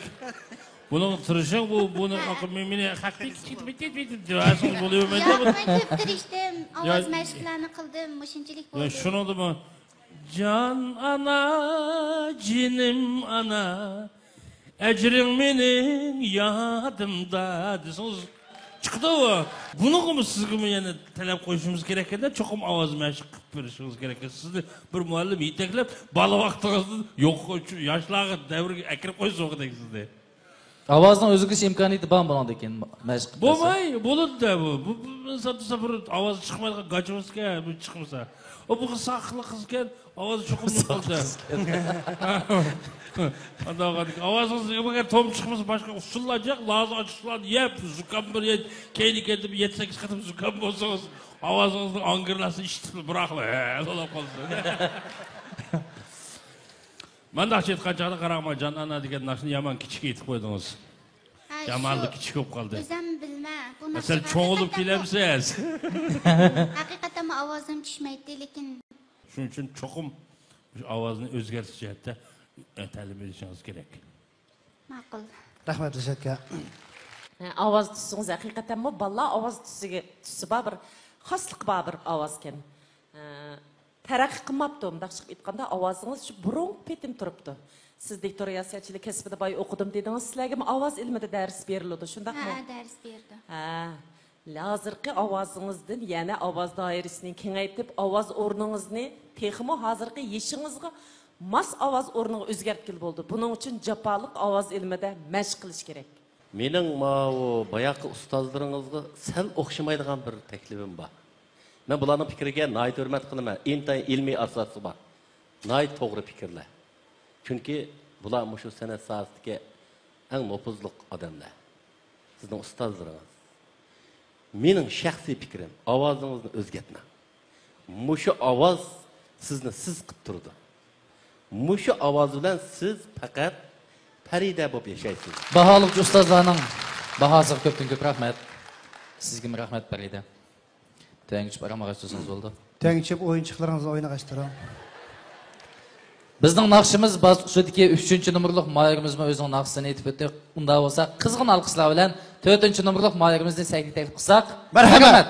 بۇنىڭغا تىرىشىڭ، بۇ، بۇنى، ھە، مېنى خەقتىن كىچىكىتىپ، كېتىپ، كېتىپ دېۋەرسىڭىز بولۇۋەرمەيدۇ. ياق، مەن كۆپ تىرىشتىم، ئاۋاز مەشىقلەرنى قىلدىم، مۇشۇنچىلىك بولدى. شۇنىڭدىمۇ جان ئانا، جېنىم ئانا، ئەجرىڭ مېنىڭ يادىمدا دېسىڭىز چىقىدۇ. بۇنىڭغىمۇ سىزگىمۇ يەنە تەلەپ قويۇشىمىز كېرەككەندە، چوقۇم ئاۋاز مەشىق قىلىپ بېرىشىڭىز كېرەك. سىزنى بىر مۇئەللىم يېتەكلەپ، بالا ۋاقتىڭىزدىن يوققا ئۆچۈر-، ياشلارغا دەۋرگە ئەكىرىپ قويسا بولغۇدەك سىزنى. ئاۋازنىڭ ئۆزگىرىش ئىمكانىيىتى بارمۇ بۇنىڭدىن كېيىن مەشىق قىلسا؟ بولماي، بولىدۇ-دە بۇ. بۇ، بۇ، بۇ، بۇ، بۇ، بۇ ئاۋازى چىقمايدىغان گاچىمىزكەن، بۇ چىقمىسا. ئۇ بۇ ساقلىق قىزكەن، ئاۋازى چوقۇم يوقالدى. ئانداق ئاۋازىڭىز ئەگەر توم چىقمىسا، باشقا ئۇسۇللار جىق، لازا ئاچقۇچلارنى يەپ، زۇكام بىر يەت-، كەينى كەينىدە بىر يەتتە سەككىز قېتىم زۇكام بولسىڭىز، ئاۋازىڭىزنىڭ ئاڭگىرلاسىنى ئىششىتىپ بىراقلا ھە، بولۇپ قالسۇن. مەن ناخشا ئېيتقان چاغدا قاراڭ، جان ئانا دېگەن ناخشىنى يامان كىچىك ئېيتىپ قويدىڭىز. ھە، يامانلا شۇ كىچىك بولۇپ قالدى. ئۆزەم بىلمە، بۇ ناخشا مەسىلەن، چوڭ بولۇپ ھەقىقەتەنمۇ، كېلەمسىز؟ ھەقىقەتەنمۇ ئاۋازىم چۈشمەيتتى، لېكىن شۇنىڭ ئۈچۈن چوقۇم مۇشۇ ئاۋازنى ئۆزگەرتىش جەھەتتە تەلىم ئېلىشىڭىز كېرەك. ماقۇل. رەھمەت، رىشات ئاكا. ھە، ئاۋاز تۈسىڭىز ھەقىقەتەنمۇ بالىلار ئاۋاز تۈسىگە، تۈسى بار، بىر خاسلىقى بار بىر ئاۋازكەن. ھە، تەرەققىي قىلماپتۇ. مۇنداقچە قىلىپ ئېيتقاندا، ئاۋازىڭىز شۇ بۇرۇنقى پېتىم تۇرۇپتۇ. سىز دىكتور رىياسەتچىلىك كەسپىدە باي ئوقۇدۇم دېدىڭىز، سىلەرگىمۇ ئاۋاز ئىلمىدا دەرس بېرىلىدۇ، شۇنداقمۇ؟ ھە، دەرس بېرىدۇ. ھە. ھازىرقى ئاۋازىڭىزدىن يەنە ئاۋاز دائىرىسىنى كېڭەيتىپ، ئاۋاز ئورنىڭىزنى تېخىمۇ ھازىرقى يېشىڭىزغا ماس ئاۋاز ئورنىغا ئۆزگەرتكىلى بولىدۇ. بۇنىڭ ئۈچۈن جاپالىق ئاۋاز ئىلمىدە مەشىق قىلىش كېرەك. مېنىڭ ماۋۇ باياقى ئۇستازلىرىڭىزغا سەل ئوخشىمايدىغان بىر تەكلىپىم بار. مەن بۇلارنىڭ پىكرىگە ناھايىتى ھۆرمەت قىلىمەن. ئىنتايىن ئىلمىي ئاساسى بار. ناھايىتى توغرا پىكىرلەر. چۈنكى بۇلار مۇشۇ سەنئەت ساھەسىدىكى ئەڭ نوپۇزلۇق ئادەملەر. سىزنىڭ ئۇستازلىرىڭىز. مېنىڭ شەخسىي پىكرىم، ئاۋازىڭىزنى ئۆزگەرتمەڭ. مۇشۇ ئاۋاز سىزنى سىز قىلىپ تۇرىدۇ. مۇشۇ ئاۋاز بىلەن سىز پەقەت پەرىدە بولۇپ ياشايسىز. باھالىغۇچى ئۇستازلارنىڭ باھاسىغا كۆپتىن كۆپ رەھمەت. سىزگىمۇ رەھمەت، پەرىدە. تۆۋەنگە چۈشۈپ ئارام ئاغاچ تۇرسىڭىز بولىدۇ. تۆۋەنگە چۈشۈپ ئويۇنچۇقلىرىڭىزنى ئوينىغاچ تۇرۇڭ. بىزنىڭ ناخشىمىز باسقۇچىدىكى ئۈچىنچى نومۇرلۇق ماھىرىمىزمۇ ئۆزىنىڭ ناخشىسىنى ئېيتىپ ئۆتتى. ئۇنداق بولسا، قىزغىن ئالقىشلار بىلەن تۆتىنچى نومۇرلۇق ماھىرىمىزنى سەھنىگە تەكلىپ قىلساق. مەرھەمەت. مەرھەمەت.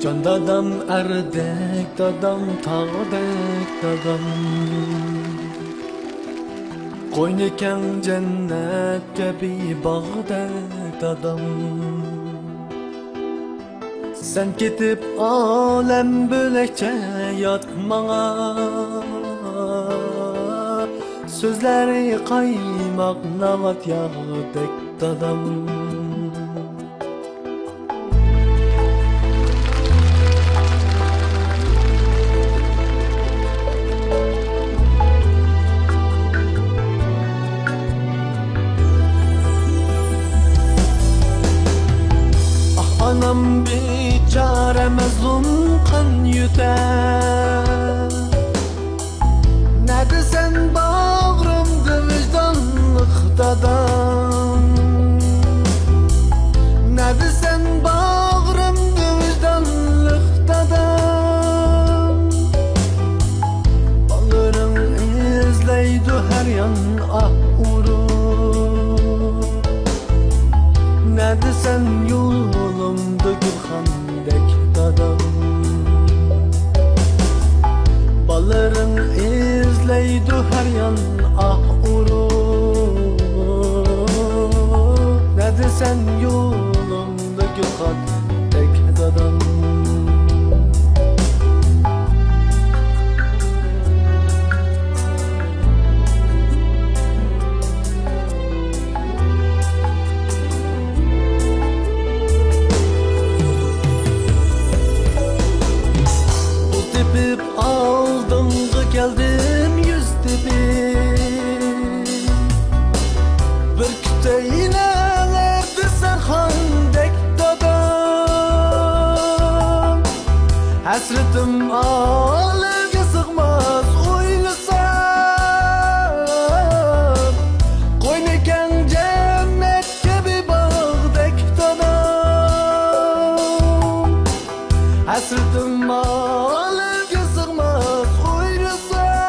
جان دادام، ئەردەك دادام، تاغدەك دادام. قوينى كەڭ جەننەت كەبى باغدەك دادام. سەن كېتىپ ئالەم بۆلەكچە يات ماڭا. سۆزلەر قايماق ناۋات ياغدەك دادام. ئاھ، ئانام بىچارە مەزلۇم قان يۆتەر. نەدىسەن باغرىمدا ۋىجدانلىق دادام؟ نەدىسەن باغرىمدا ۋىجدانلىق دادام؟ بالىلىرىڭ ئىزلەيدۇ ھەر يان ئاھ ئۇرۇپ. نەدىسەن يولۇمدا گۈلخان دەك دادام. بالىلىرىڭ ئىزلەيدۇ ھەر يان ئاھ ئۇرۇپ. نەدىسەن يولۇمدا گۈلخان دەك دادام. ئۇل تېپىپ ئالدىڭغا كەلدىم يۈز تېپىپ. بىر كۈتەيلەر دېسەخاندەك دادام. ھەسرىتىم ئالەمگە سىغماس ئويلىسام. قوينى كەڭ جەننەت كەبى باغدەك دادام. ھەسرىتىم ئالەمگە سىغماس ئويلىسام.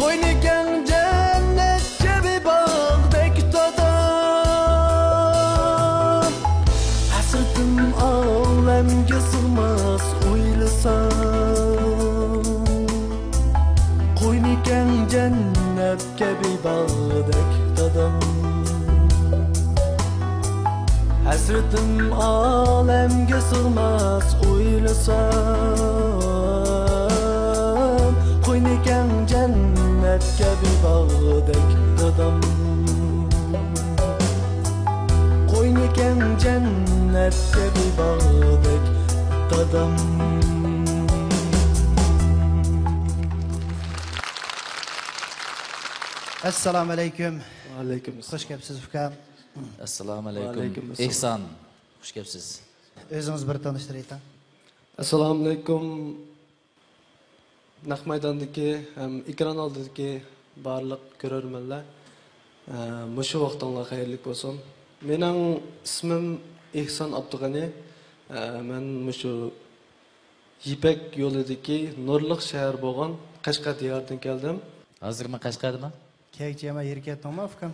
قوينى كەڭ جەننەت كەبى باغدەك دادام. ھەسرىتىم ئالەمگە سىغماس ئويلىسام. قوينى كەڭ جەننەت كەبى باغدەك دادام. ھەسرىتىم ئالەمگە سىغماس ئويلىسام. قوينى كەڭ جەننەت كەبى باغدەك دادام. قوينى كەڭ جەننەت كەبى باغدەك دادام. ئەسسالامۇ ئەلەيكۇم. ۋەئەلەيكۇم ئەسسالام. خوش كەپسىز ئۇكام. ئەسسالامۇ ئەلەيكۇم. ۋەئەلەيكۇم ئەسسالام. ئېھسان، خوش كەپسىز. ئۆزىڭىز بىر تونۇشتۇرۇۋېتىڭ. ئەسسالامۇ ئەلەيكۇم. نەق مەيداندىكى ھەم ئېكران ئالدىدىكى بارلىق كۆرۈرمەنلەر، ئە، مۇشۇ ۋاقتىڭلار خەيرلىك بولسۇن. مېنىڭ ئىسمىم ئېھسان ئابدۇغېنى. ئە، مەن مۇشۇ يىپەك يولىدىكى نۇرلۇق شەھەر بولغان قەشقەر دىيارىدىن كەلدىم. ھازىر مەن قەشقەردىمەن. كەيچى يامان يېرى كەتتىڭمۇ، ئۇكام؟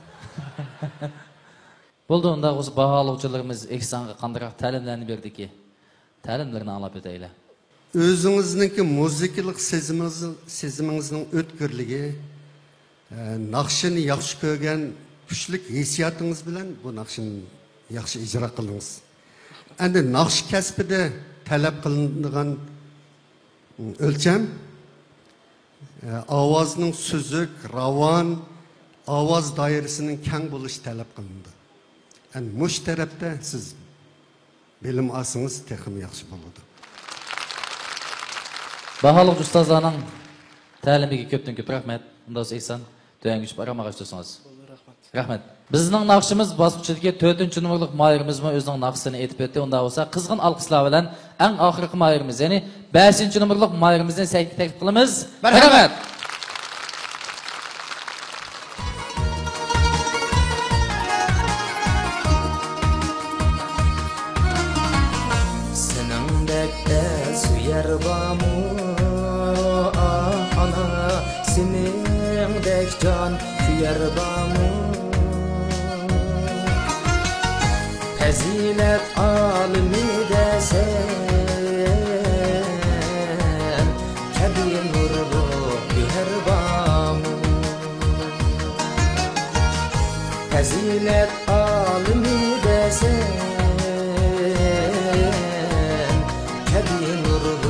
بولدى، ئۇنداق بولسا باھالىغۇچىلىرىمىز ئېھسانغا قانداقراق تەلىملەرنى بېرىدىكى؟ تەلىملىرىنى ئاڭلاپ ئۆتەيلى. ئۆزىڭىزنىڭكى مۇزىكىلىق سېزىمىڭىز، سېزىمىڭىزنىڭ ئۆتكۈرلۈكى، ئە، ناخشىنى ياخشى كۆرگەن كۈچلۈك ھېسسىياتىڭىز بىلەن بۇ ناخشىنى ياخشى ئىجرا قىلدىڭىز. ئەمدى ناخشا كەسپىدە تەلەپ قىلىنىدىغان ئۆلچەم، ئاۋازنىڭ سۈزۈك، راۋان، ئاۋاز دائىرىسىنىڭ كەڭ بولۇشى تەلەپ قىلىنىدۇ. ئەمدى مۇشۇ تەرەپتە سىز بىلىم ئالسىڭىز تېخىمۇ ياخشى بولىدۇ. باھالىق ئۇستازلارنىڭ تەلىمىگە كۆپتىن كۆپ رەھمەت. ئۇنداق بولسا ئېھسان، تۆۋەنگە چۈشۈپ ئارام ئاغاچ تۇرسىڭىز. بولدى، رەھمەت. رەھمەت. بىزنىڭ ناخشىمىز باسقۇچىدىكى تۆتىنچى نومۇرلۇق ماھىرىمىزمۇ ئۆزىنىڭ ناخشىسىنى ئېيتىپ ئۆتتى. ئۇنداق بولسا قىزغىن ئالقىشلار بىلەن ئەڭ ئاخىرقى ماھىرىمىز، يەنى بەشىنچى نومۇرلۇق ماھىرىمىزنى سەھنىگە تەكلىپ قىلىمىز. مەرھەمەت. مەرھەمەت. سېنىڭدەك ئەل سۆيەر بارمۇ، ئاھ ئانا، سېنىڭدەك جان كۆيەر بارمۇ؟ پەزىلەت ئالىمى دەسەم، كەبى نۇرلۇق گۆھەر بارمۇ؟ پەزىلەت ئالىمى دەسەم، كەبى نۇرلۇق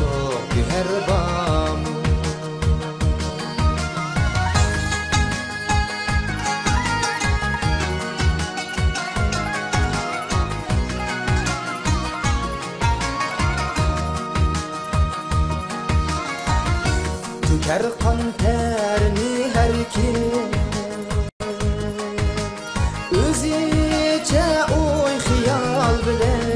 گۆھەر بارمۇ؟ تۆكەر قان تەرنى ھەر كىم، ئۆزىچە ئوي خىيال بىلەن.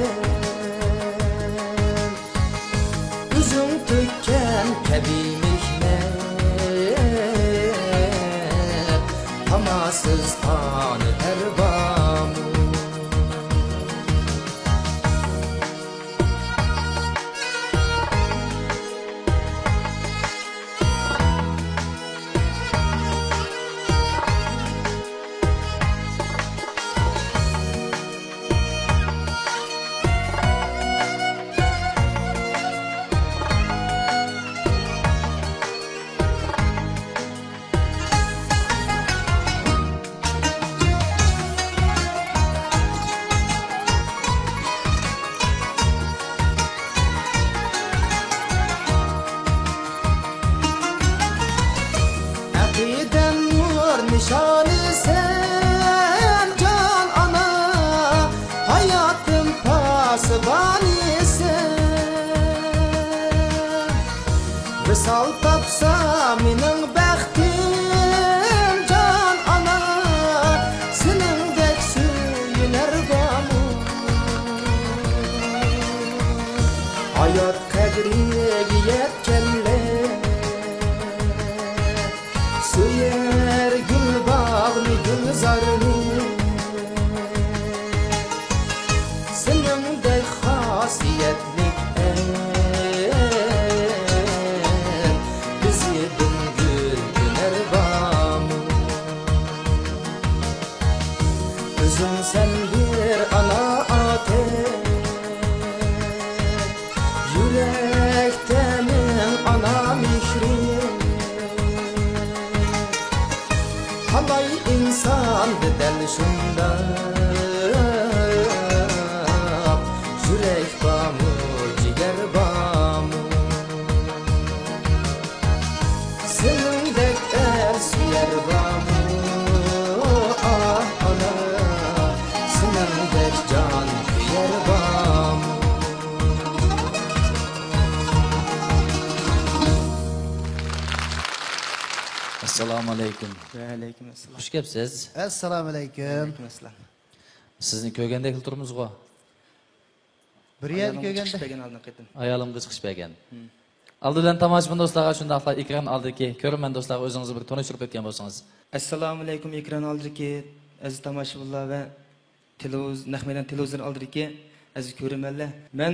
ئۆزۈڭ تۆككەن كەبى مېھنەت، تاماسىز تانىتەر بارمۇ؟ ئەقىدەم نۇر نىشانىسەن، جان ئانا، ھاياتىم پاسىبانىسەن. ۋىسال تاپسا مېنىڭ بەختىم، جان ئانا، سېنىڭدەك سۆيۈنەر بارمۇ؟ ھايات قەدرىگە يەتكەنلەر سۆيەر گۈلباغنى، گۈلزارنى. سېنىڭدەك خاسىيەتلىك ئەر بىزدىن گۈل ئۈنەر بارمۇ؟ ئۆزۈڭسەن بىر ئانا ئاتەم، يۈرەكتە مىڭ ئانا مېھرى. تالاي ئىنساندا دەل شۇنداق يۈرەك بارمۇ، جىگەر بارمۇ؟ سېنىڭدەك ئەر سۆيەر بارمۇ؟ ئاھ ئانا، سېنىڭدەك جان كۆيەر بارمۇ؟ ئەسسالامۇ ئەلەيكۇم. ۋەئەلەيكۇم ئەسسالام. خۇش كەپسىز. ئەسسالامۇ ئەلەيكۇم. ۋەئەلەيكۇم ئەسسالام. سىزنى كۆرگەندەكلا تۇرىمىزغۇ. بىر يەردە ئايالىمغا كۆرگەندە. چىقىش بەرگەن ئالدىنقى قېتىم. ئايالىمغا چىقىش بەرگەن. ھىم. ئالدى بىلەن تاماشىبىن دوستلارغا، شۇنداقلا ئېكران ئالدىدىكى كۆرۈرمەن دوستلارغا ئۆزىڭىزنى بىر تونۇشتۇرۇپ ئۆتكەن بولسىڭىز. ئەسسالامۇئەلەيكۇم، ئېكران ئالدىدىكى ئەزىز تاماشىبىنلار ۋە تېلېۋىز-، نەق مەيدان تېلېۋىزور ئالدىدىكى ئەزىز كۆرۈرمەنلەر. مەن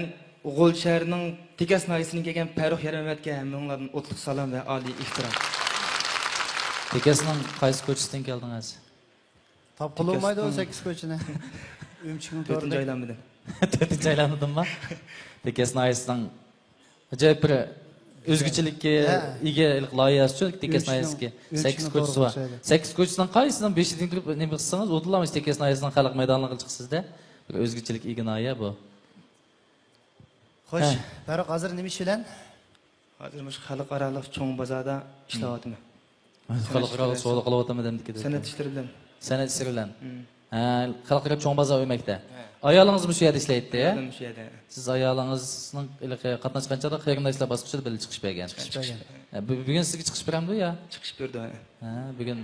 غۇلجا شەھىرىنىڭ تېكەس ناھىيەسىدىن كەلگەن پەرۇق يارمەمەتكە ھەممىڭلاردىن ئوتلۇق سالام ۋە ئالىي ئېھتىرام. تېكەسنىڭ قايسى كوچىسىدىن كەلدىڭىز؟ تاپقىلى بولمايدۇ ئون سەككىز كوچىنى. ئۈمچىكنىڭ تۆتىنچى تۆرىدە. ئايلانمىدىم. تۆتىنچى ئايلانمىدىڭما؟ تېكەس ناھىيەسىنىڭ ئاجايىپ بىر ئۆزگىچىلىككە ھە. ئىگە لايىھەسىچۇ، تېكەس ئۈمچىكنىڭ، ناھىيەسىدىكى سەككىز ئۈمچىكنىڭ كوچىسى بار. تولۇقلىشى. سەككىز كوچىسىنىڭ قايسىنىڭ بېشىدىن كىرىپ نېمە قىلسىڭىز، ئۇدۇللا مۇشۇ تېكەس ناھىيەسىنىڭ خەلق مەيدانلىرىغا چىقىسىزدە. بىر ئۆزگىچىلىككە ئىگە ناھىيە بۇ. خوش، ھە. پاروق، ھازىر نېمە ئىش بىلەن؟ ھازىر مۇشۇ خەلقئارالىق چوڭ بازاردا ئىشلەۋاتىمەن. خەلقئارالىق سودا قىلىۋاتىمەن دېمىدىكى. سەنئەت ئىشلىرى بىلەن. سەنئەت ئىشلىرى بىلەن. مم. ھە، خەلقئارا چوڭ بازار ئۆمەكتە. ھە. ئايالىڭىزمۇ شۇ يەردە ئىشلەيتتى؟ ئايالىم شۇ يەردە. سىز ئايالىڭىزنىڭ ھېلىقى قاتناشقان چاغدا قېرىنداشلار باسقۇچىدا بىللە چىقىش بەرگەن. چىقىش بەرگەن. ھە، بۈ-، بۈگۈن سىزگە چىقىش بېرەمدۇ يا؟ چىقىش بېرىدۇ، ھە. ھە، بۈگۈن.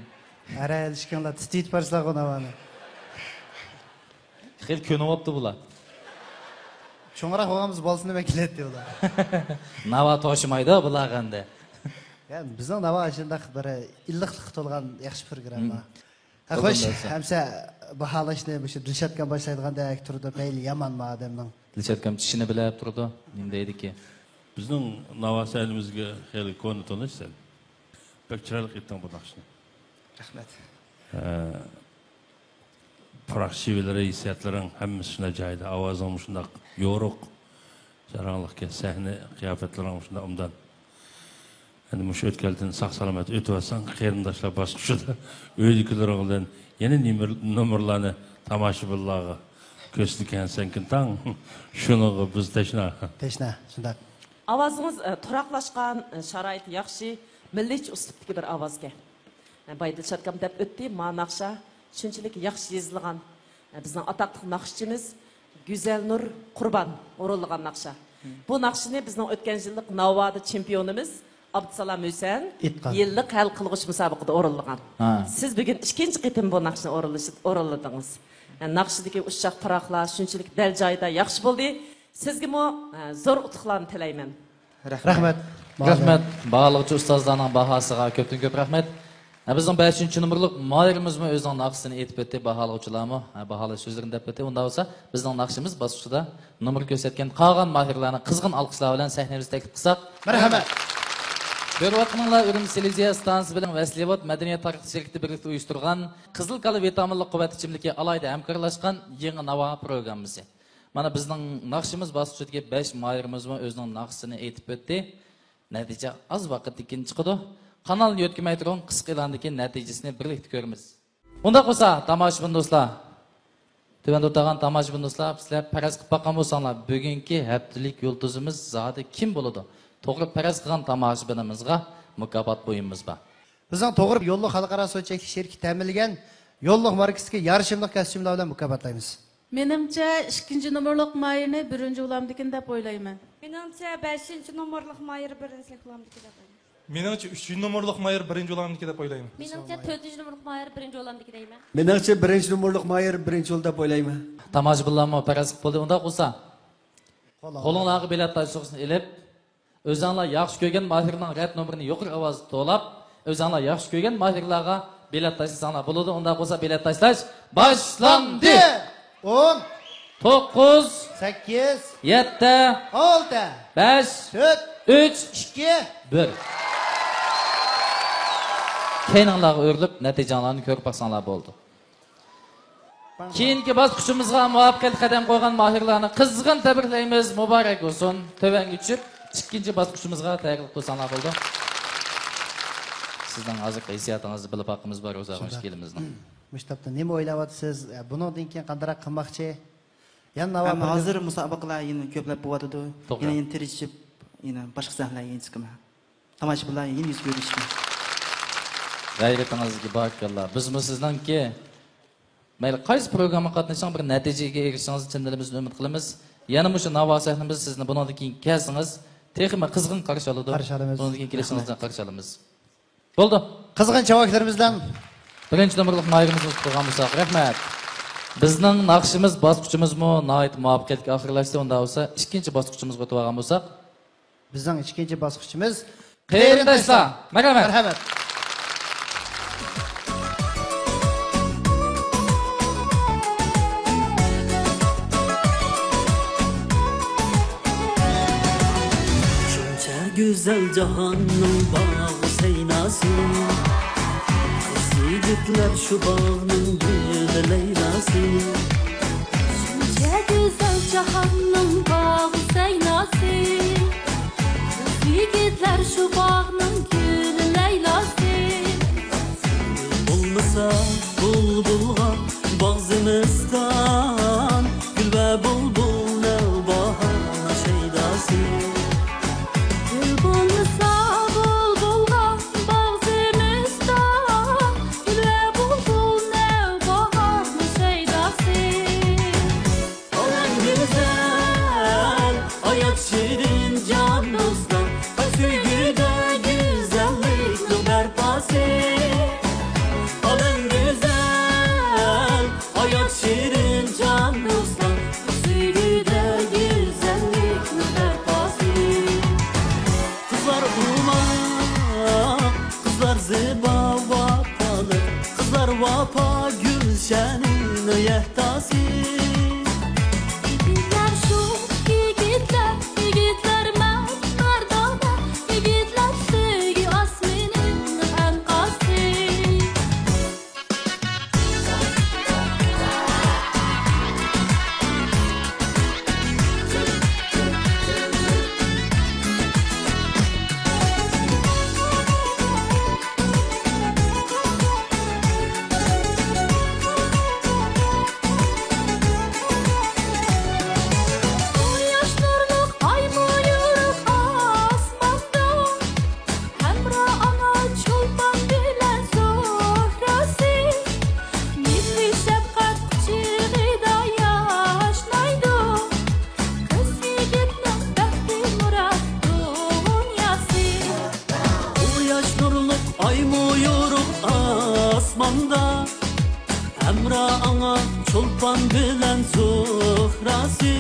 ھەرە ئىككىڭلار تىتىيتىپ بارسىلەرغۇ ناۋانى. خېلى كۆنۈۋاپتۇ بۇلار. چوڭراق بولغانمىز بالىسىنى مەن كېلەتتى ئۇلار. ناۋا توشىمايدۇ بۇلارغا ئەمدى. يا، بىزنىڭ ناۋا شۇنداق بىر ئىللىقلىققا تولغان ياخشى پروگرامما. مم. ھە، خوش، ئەمسە باھالاشنى مۇشۇ دىلشاتكام باشلايدىغاندەك تۇرىدۇ، پەيلى يامان ما ئادەمنىڭ. دىلشاتكام چىشىنى بىلەپ تۇرىدۇ، نېمە دەيدىكى. بىزنىڭ ناۋا سەھنىمىزگە خېلى كونا تونۇش سەن. بەك چىرايلىق ئېيتتىڭ بۇ ناخشىنى. رەھمەت. ھە. پۇراق شېۋىلىرى، ھېسسىياتلىرىڭ ھەممىسى شۇنداق جايىدا، ئاۋازىڭمۇ شۇنداق يورۇق، جاراڭلىقكەن، سەھنە قىياپەتلىرىڭمۇ شۇنداق ئوبدان. ئەمدى مۇشۇ ئۆتكەلدىن ساق-سالامەت ئۆتۈۋالساڭ، قېرىنداشلار باسقۇچىدا ئۆيدىكىلىرىڭ بىلەن يەنە نېمىر-، نومۇرلارنى تاماشىبىنلارغا كۆرسىتىدىكەنسەنكىن تاڭ. شۇنىڭغا بىز تەشنا. تەشنا، شۇنداق. ئاۋازىڭىز، ئە، تۇراقلاشقان، ئە، شارائىتى ياخشى، مىللىيچە ئۇسلۇبتىكى بىر ئاۋازكەن. ئە، بايا دىلشاتكام دەپ ئۆتتى، ما ناخشا شۇنچىلىك ياخشى يېزىلغان. ئە، بىزنىڭ ئاتاقلىق ناخشىچىمىز گۈزەلنۇر قۇربان ئورۇنلىغان ناخشا. بۇ ناخشىنى بىزنىڭ ئۆتكەن يىللىق ناۋادا چېمپىيونىمىز ئابدۇسالام ھۈسەن ئېيتقان. يىللىق ھەل قىلغۇچ مۇسابىقىدە ئورۇنلىغان. ھە. سىز بۈگۈن ئىككىنچى قېتىم بۇ ناخشىنى ئورۇنلىشىپ، ئورۇنلىدىڭىز. ئە، ناخشىدىكى ئۇششاق پۇراقلار شۇنچىلىك دەل جايىدا ياخشى بولدى. سىزگىمۇ، ئە، زور ئۇتۇقلارنى تىلەيمەن. رەھمەت. رەھمەت. باھالىغۇچى ئۇستازلارنىڭ باھاسىغا كۆپتىن كۆپ رەھمەت. ھە، بىزنىڭ بەشىنچى نومۇرلۇق ماھىرىمىزمۇ ئۆزىنىڭ ناخشىسىنى ئېيتىپ ئۆتتى، باھالىغۇچىلارمۇ، ھە، باھالاش سۆزلىرىنى دەپ ئۆتتى. ئۇنداق بولسا، بىزنىڭ ناخشىمىز باسقۇچىدا نومۇر كۆرسەتكەن قالغان ماھىرلارنى قىزغىن ئالقىشلار بىلەن سەھنىمىزگە تەكلىپ قىلساق. مەرھەمەت. كۆرۈۋاتقىنىڭلار ئۈرۈمچى تېلېۋىزىيە ئىستانسىسى بىلەن ۋەسلىۋود مەدەنىيەت تارقىتىش شىركىتى بىرلىكتە ئۇيۇشتۇرغان قىزىل كالا ۋىتامىنلىق قۇۋۋەت ئىچىملىكى ئالاھىدە ھەمكارلاشقان يېڭى ناۋا پروگراممىسى. مانا بىزنىڭ ناخشىمىز باسقۇچىدىكى بەش ماھىرىمىزمۇ ئۆزىنىڭ ناخشىسىنى ئېيتىپ ئۆتتى. نەتىجە ئاز ۋاقىتتىن كېيىن چىقىدۇ. قانالنى يۆتكىمەي تۇرۇڭ، قىسقا ئېلاندىن كېيىن نەتىجىسىنى بىرلىكتە كۆرىمىز. ئۇنداق بولسا، تاماشىبىن دوستلار، تۆۋەندە ئولتۇرغان تاماشىبىن دوستلار، سىلەر پەرەز قىلىپ باققان بولساڭلار، بۈگۈنكى ھەپتىلىك يۇلتۇزىمىز زادى كىم بولىدۇ؟ توغرا پەرەز قىلغان تاماشىبىنىمىزغا مۇكاپات بۇيۇمىمىز بار. بىزنىڭ توغرا يوللۇق خەلقئارا سودا چەكلىك شىركىتى تەمىنلىگەن يوللۇق ماركىسىدىكى يارىشىملىق كاستيۇملار بىلەن مۇكاپاتلايمىز. مېنىڭچە، ئىككىنچى نومۇرلۇق ماھىرنى بىرىنچى بولامدىكىن دەپ ئويلايمەن. مېنىڭچە، بەشىنچى نومۇرلۇق ماھىر بىرىنچىلىك بولامدىكىن دەپ ئويلايمەن. مېنىڭچە، ئۈچىنچى نومۇرلۇق ماھىر بىرىنچى بولامدىكىن دەپ ئويلايمەن. مېنىڭچە، تۆتىنچى نومۇرلۇق ماھىر بىرىنچى بولامدىكىن دەيمەن. مېنىڭچە، بىرىنچى نومۇرلۇق ماھىر بىرىنچى بولدى دەپ ئويلايمەن. تاماشىبىنلارمۇ پەرەز قىلىپ بولدى. ئۇنداق بولسا، قولۇڭلارغا بېلەت تاش سوغىسىنى ئېلىپ، ئۆزەڭلار ياخشى كۆرگەن ماھىرنىڭ رەت نومۇرىنى يۇقىرى ئاۋازدا توۋلاپ، ئۆزەڭلار ياخشى كۆرگەن ماھىرلارغا بېلەت تاشلىساڭلار بولىدۇ. ئۇنداق بولسا بېلەت تاشلاش باشلاندى! ئون، توققۇز، سەككىز، يەتتە، ئالتە، بەش، تۆت، ئۈچ، ئىككى، بىر. كەينىڭلارغا ئۆرۈلۈپ، نەتىجەڭلارنى كۆرۈپ باقساڭلار بولىدۇ. كېيىنكى باسقۇچىمىزغا مۇۋەپپەقىيەتلىك قەدەم قويغان ماھىرلارنى قىزغىن تەبرىكلەيمىز. مۇبارەك بولسۇن. تۆۋەنگە چۈشۈپ، ئىككىنچى باسقۇچىمىزغا تەييارلىق قىلساڭلار بولىدۇ. سىزنىڭ ھازىرقى ھېسسىياتىڭىزنى بىلىپ باققۇمىز بار، روزا شۇنداق. ۋەكىلىمىزنىڭ. مۇشۇ تاپتا نېمە ئويلاۋاتىسىز؟ بۇنىڭدىن كېيىن قانداقراق قىلماقچى؟ يەنە ناۋا ئەمما پروگرام- ھازىر مۇسابىقىلەر يەنە كۆپلەپ بولۇۋاتىدۇ. توغرا. يەنە، يەنە تىرىشىپ، يەنە باشقا سەھنىلەرگە يەنە چىقىمەن. تاماشىبىنلار يەنە يۈز كۆرۈشكە. غەيرىتىڭىزگە بارىكاللا. بىزمۇ سىزنىڭكى مەيلى قايسى پروگراممىغا قاتنىشىڭ، بىر نەتىجىگە ئېرىشىشىڭىزنى چىن دىلىمىزدىن ئۈمىد قىلىمىز. يەنە مۇشۇ ناۋا سەھنىمىز سىزنى بۇنىڭدىن كېيىن كەلسىڭىز، تېخىمۇ قىزغىن قارشى ئالىدۇ. قارشى ئالىمىز. بۇنىڭدىن كېيىن كېلىشىڭىزنى قارشى ئالىمىز. بولدى. قىزغىن چاۋاكلىرىمىز بىلەن. بىرىنچى نومۇرلۇق ماھىرىمىزنى ئۇتتۇرغان بولساق، رەھمەت. بىزنىڭ ناخشىمىز باسقۇچىمىزمۇ ناھايىتى مۇۋەپپەقىيەتلىك ئاخىرلاشتى. ئۇنداق بولسا، ئىككىنچى باسقۇچىمىزغا ئۆتۈۋالغان بولساق. بىزنىڭ ئىككىنچى باسقۇچىمىز قېرىنداشلار. مەرھەمەت. مەرھەمەت. شۇنچە گۈزەل جاھاننىڭ باغ سەيناسى. يىگىتلەر شۇ باغنىڭ گۈلى لەيلاسى. شۇنچە گۈزەل جاھاننىڭ باغۇ سەيناسى. بىز يىگىتلەر شۇ باغنىڭ گۈلى لەيلاسى. بولمىسا بۇلبۇلغا باغ زىمىستان، گۈل ۋە بۇلبۇل نەۋباھارنىڭ شەيداسى. گۈل بولمىسا بۇلبۇلغا باغ زىمىستان، گۈل ۋە بۇلبۇل نەۋباھارنىڭ شەيداسى. ئالەم گۈزەل، ھايات شېرىن جان دوستلار، سۆيگۈدە گۈزەللىكنىڭ بەرپاسى. ئالەم گۈزەل، ھايات شېرىن جان دوستلار، سۆيگۈدە گۈزەللىكنىڭ بەرپاسى. قىزلار ئوماق، قىزلار زىبا، ۋاپالىق، قىزلار ۋاپا گۈلشەنىنىڭ يەھتاسى. يىگىتلەر شۇ، يىگىتلەر، يىگىتلەر مەرد، مەردانە، يىگىتلەر سۆيگۈ ئاسمىنىنىڭ ئەنقاسى. قۇياش نۇرلۇق ئايمۇ يورۇق ئاسماندا، ھەمراھ ئانا چولپان بىلەن زۇھراسى، مېھرى شەپقەت قۇچىقىدا ياشنايدۇ، قىز يىگىتنىڭ بەختى مۇرات دۇنياسى. قۇياش نۇرلۇق ئايمۇ يورۇق ئاسماندا، ھەمراھ ئاڭا چولپان بىلەن زۇھراسى،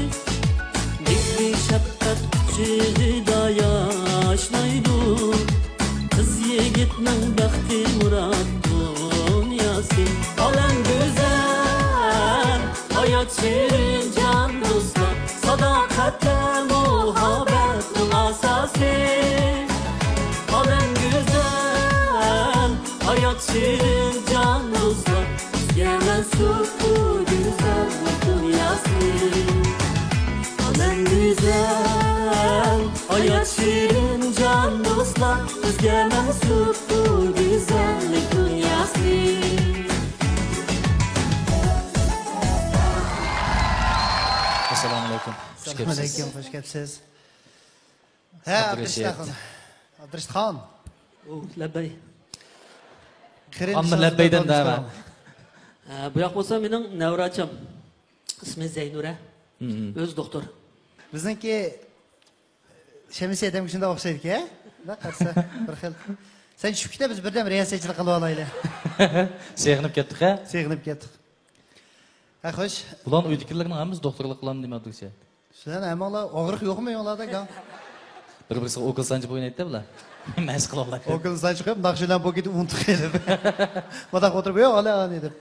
مېھرى شەپقەت قۇچىقىدا ياشنايدۇ، قىز يىگىتنىڭ بەختى مۇرات دۇنياسى. ئالەم گۈزەل، ھايات شېرىن جان دوستلار، ساداقەتتە مۇھەببەتنىڭ ئاساسى. ئالەم گۈزەل، ھايات شېرىن جان دوستلار، بىزگە مەنسۇپ بۇ گۈزەللىك دۇنياسى. ئالەم گۈزەل، ھايات شېرىن جان دوستلار، بىزگە مەنسۇپ بۇ گۈزەللىك دۇنياسى. ئەسسالامۇئەلەيكۇم. خۇش كەپسىز. ئەسسالامۇئەلەيكۇم، خۇش كەپسىز. ھە، ئابدۇرېشىت. ئابدۇرېشىت ئاخۇن. ئابدۇرېشىت خان. ئۇ، لەببەي. قېرىندىشىڭىز خاننى لەببەي دەمدە. ھە، بۇ ياق بولسا مېنىڭ نەۋرە ئاچام. ئىسمى زەينۇرە. مم. ئۆزى دوختۇر. بىزنىڭكى شەمسىيە ئادەمگە شۇنداق ئوخشايدىكەن، ھە؟ مۇنداق قارىسا، بىر خىل. سەن چۈشۈپ كېتە، بىز بىردەم رىياسەتچىلىك قىلىۋالايلى. سېغىنىپ كەتتۇق، ھە؟ سېغىنىپ كەتتۇق. ھە، خوش. بۇلارنىڭ ئۆيدىكىلەرنىڭ ھەممىسى دوختۇرلۇق قىلامدۇ دېمەپتۇ. سىلەرنىڭ ھەممىڭلار ئوغرىق يوقمۇ ئۆيۈڭلاردا، گاڭ؟ بىر-بىرسىگە ئوكۇل سانچىپ ئوينايتتى بۇلار. مەشىق قىلىۋالايتتى. ئوكۇل سانچىپ قويۇپ، ناخشا بىلەن بۇ كېتىپ ئۇنتۇپ قېلىپ. مۇنداق ئولتۇرۇپ، يوق، ھالى ئانى دەپ.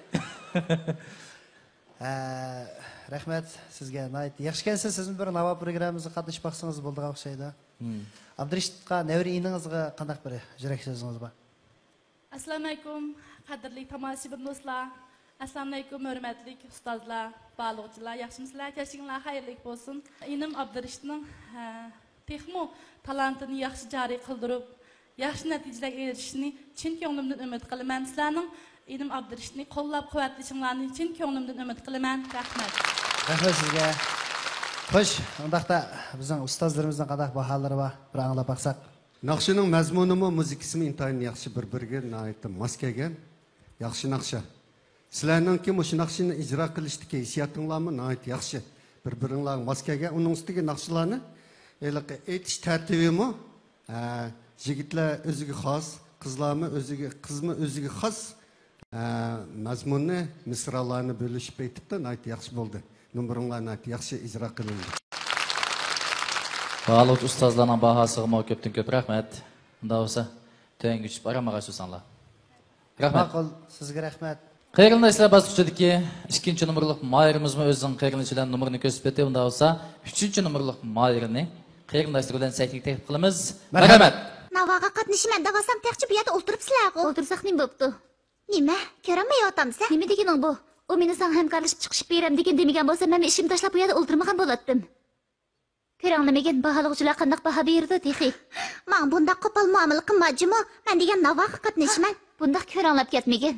ھە، رەھمەت سىزگە. ناھايىتى ياخشىكەنسىز، سىزمۇ بىر ناۋا پروگراممىمىزغا قاتنىشىپ باقسىڭىز بولىدىغان ئوخشايدۇ. مم. ئابدۇرېشىتقا، نەۋرە ئىنىڭىزغا قانداق بىر يۈرەك سۆزىڭىز بار؟ ئەسسالامۇئەلەيكۇم، قەدىرلىك تاماشىبىن دوستلار. ئەسسالامۇئەلەيكۇم، ھۆرمەتلىك ئۇستازلار، بارلىغۇچىلار، ياخشىمۇسىلەر؟ كەچلىكىڭلار خەيرلىك بولسۇن. ئىنىم ئابدۇرېشىتنىڭ، ھە، تېخىمۇ تالانتىنى ياخشى جارى قىلدۇرۇپ، ياخشى نەتىجىلەرگە ئېرىشىشىنى چىن كۆڭلۈمدىن ئۈمىد قىلىمەن. سىلەرنىڭ ئىنىم ئابدۇرېشىتنى قوللاپ قۇۋۋەتلىشىڭلارنى چىن كۆڭلۈمدىن ئۈمىد قىلىمەن. رەھمەت. رەھمەت سىزگە. خوش، ئۇنداقتا بىزنىڭ ئۇستازلىرىمىزنىڭ قانداق باھالىرى بار؟ بىر ئاڭلاپ باقساق. ناخشىنىڭ مەزمۇنىمۇ، مۇزىكىسىمۇ ئىنتايىن ياخشى، بىر-بىرىگە ناھايىتى ماس كەلگەن. ياخشى ناخشا. سىلەرنىڭكى مۇشۇ ناخشىنى ئىجرا قىلىشتىكى ھېسسىياتىڭلارمۇ ناھايىتى ياخشى. بىر-بىرىڭلارغا ماس كەلگەن. ئۇنىڭ ئۈستىگە ناخشىلارنى ھېلىقى ئېيتىش تەرتىبىمۇ، ئە، يىگىتلەر ئۆزىگە خاس، قىزلارمۇ ئۆزىگە، قىزمۇ ئۆزىگە خاس، ئە، مەزمۇننى، مىسرالارنى بۆلۈشۈپ ئېيتىپتۇ. ناھايىتى ياخشى بولدى. نومۇرۇڭلار ناھايىتى ياخشى ئىجرا قىلىندى. باھالىغۇچى ئۇستازلارنىڭ باھاسىغىمۇ كۆپتىن كۆپ رەھمەت. ئۇنداق بولسا، تۆۋەنگە چۈشۈپ ئارام ئالغايسىزلەر. رەھمەت. ماقۇل، سىزگە رەھمەت. قېرىنداشلار باسقۇچىدىكى ئىككىنچى نومۇرلۇق ماھىرىمىزمۇ ئۆزىنىڭ قېرىندىشى بىلەن نومۇرنى كۆرسىتىپ ئۆتتى. ئۇنداق بولسا، ئۈچىنچى نومۇرلۇق ماھىرىنى قېرىنداشلىرى بىلەن سەھنىگە تەكلىپ قىلىمىز. مەرھەمەت. مەرھەمەت. ناۋاغا قاتنىشىمەن دەۋاتسام، تېخىچە بۇ يەردە ئولتۇرۇپسىلەرغۇ. ئولتۇرساق نېمە بوپتۇ؟ نېمە؟ كۆرەلمەيۋاتامسەن؟ نېمە دېگىنىڭ بۇ؟ ئۇ مېنى ساڭا ھەمكارلىشىپ چىقىش ئىش بېرەم دېگەن دېمىگەن بولسا، مەنمۇ ئىشىمنى تاشلاپ بۇ يەردە ئولتۇرمىغان بولاتتىم. كۆرەڭلىمىگىن، باھالىغۇچىلار قانداق باھا بېرىدۇ تېخى؟ ماڭا بۇنداق قوپال مۇئامىلە قىلما جۇمۇ، مەن دېگەن ناۋاغا قاتنىشىمەن. بۇنداق كۆرەڭلەپ كەتمىگىن.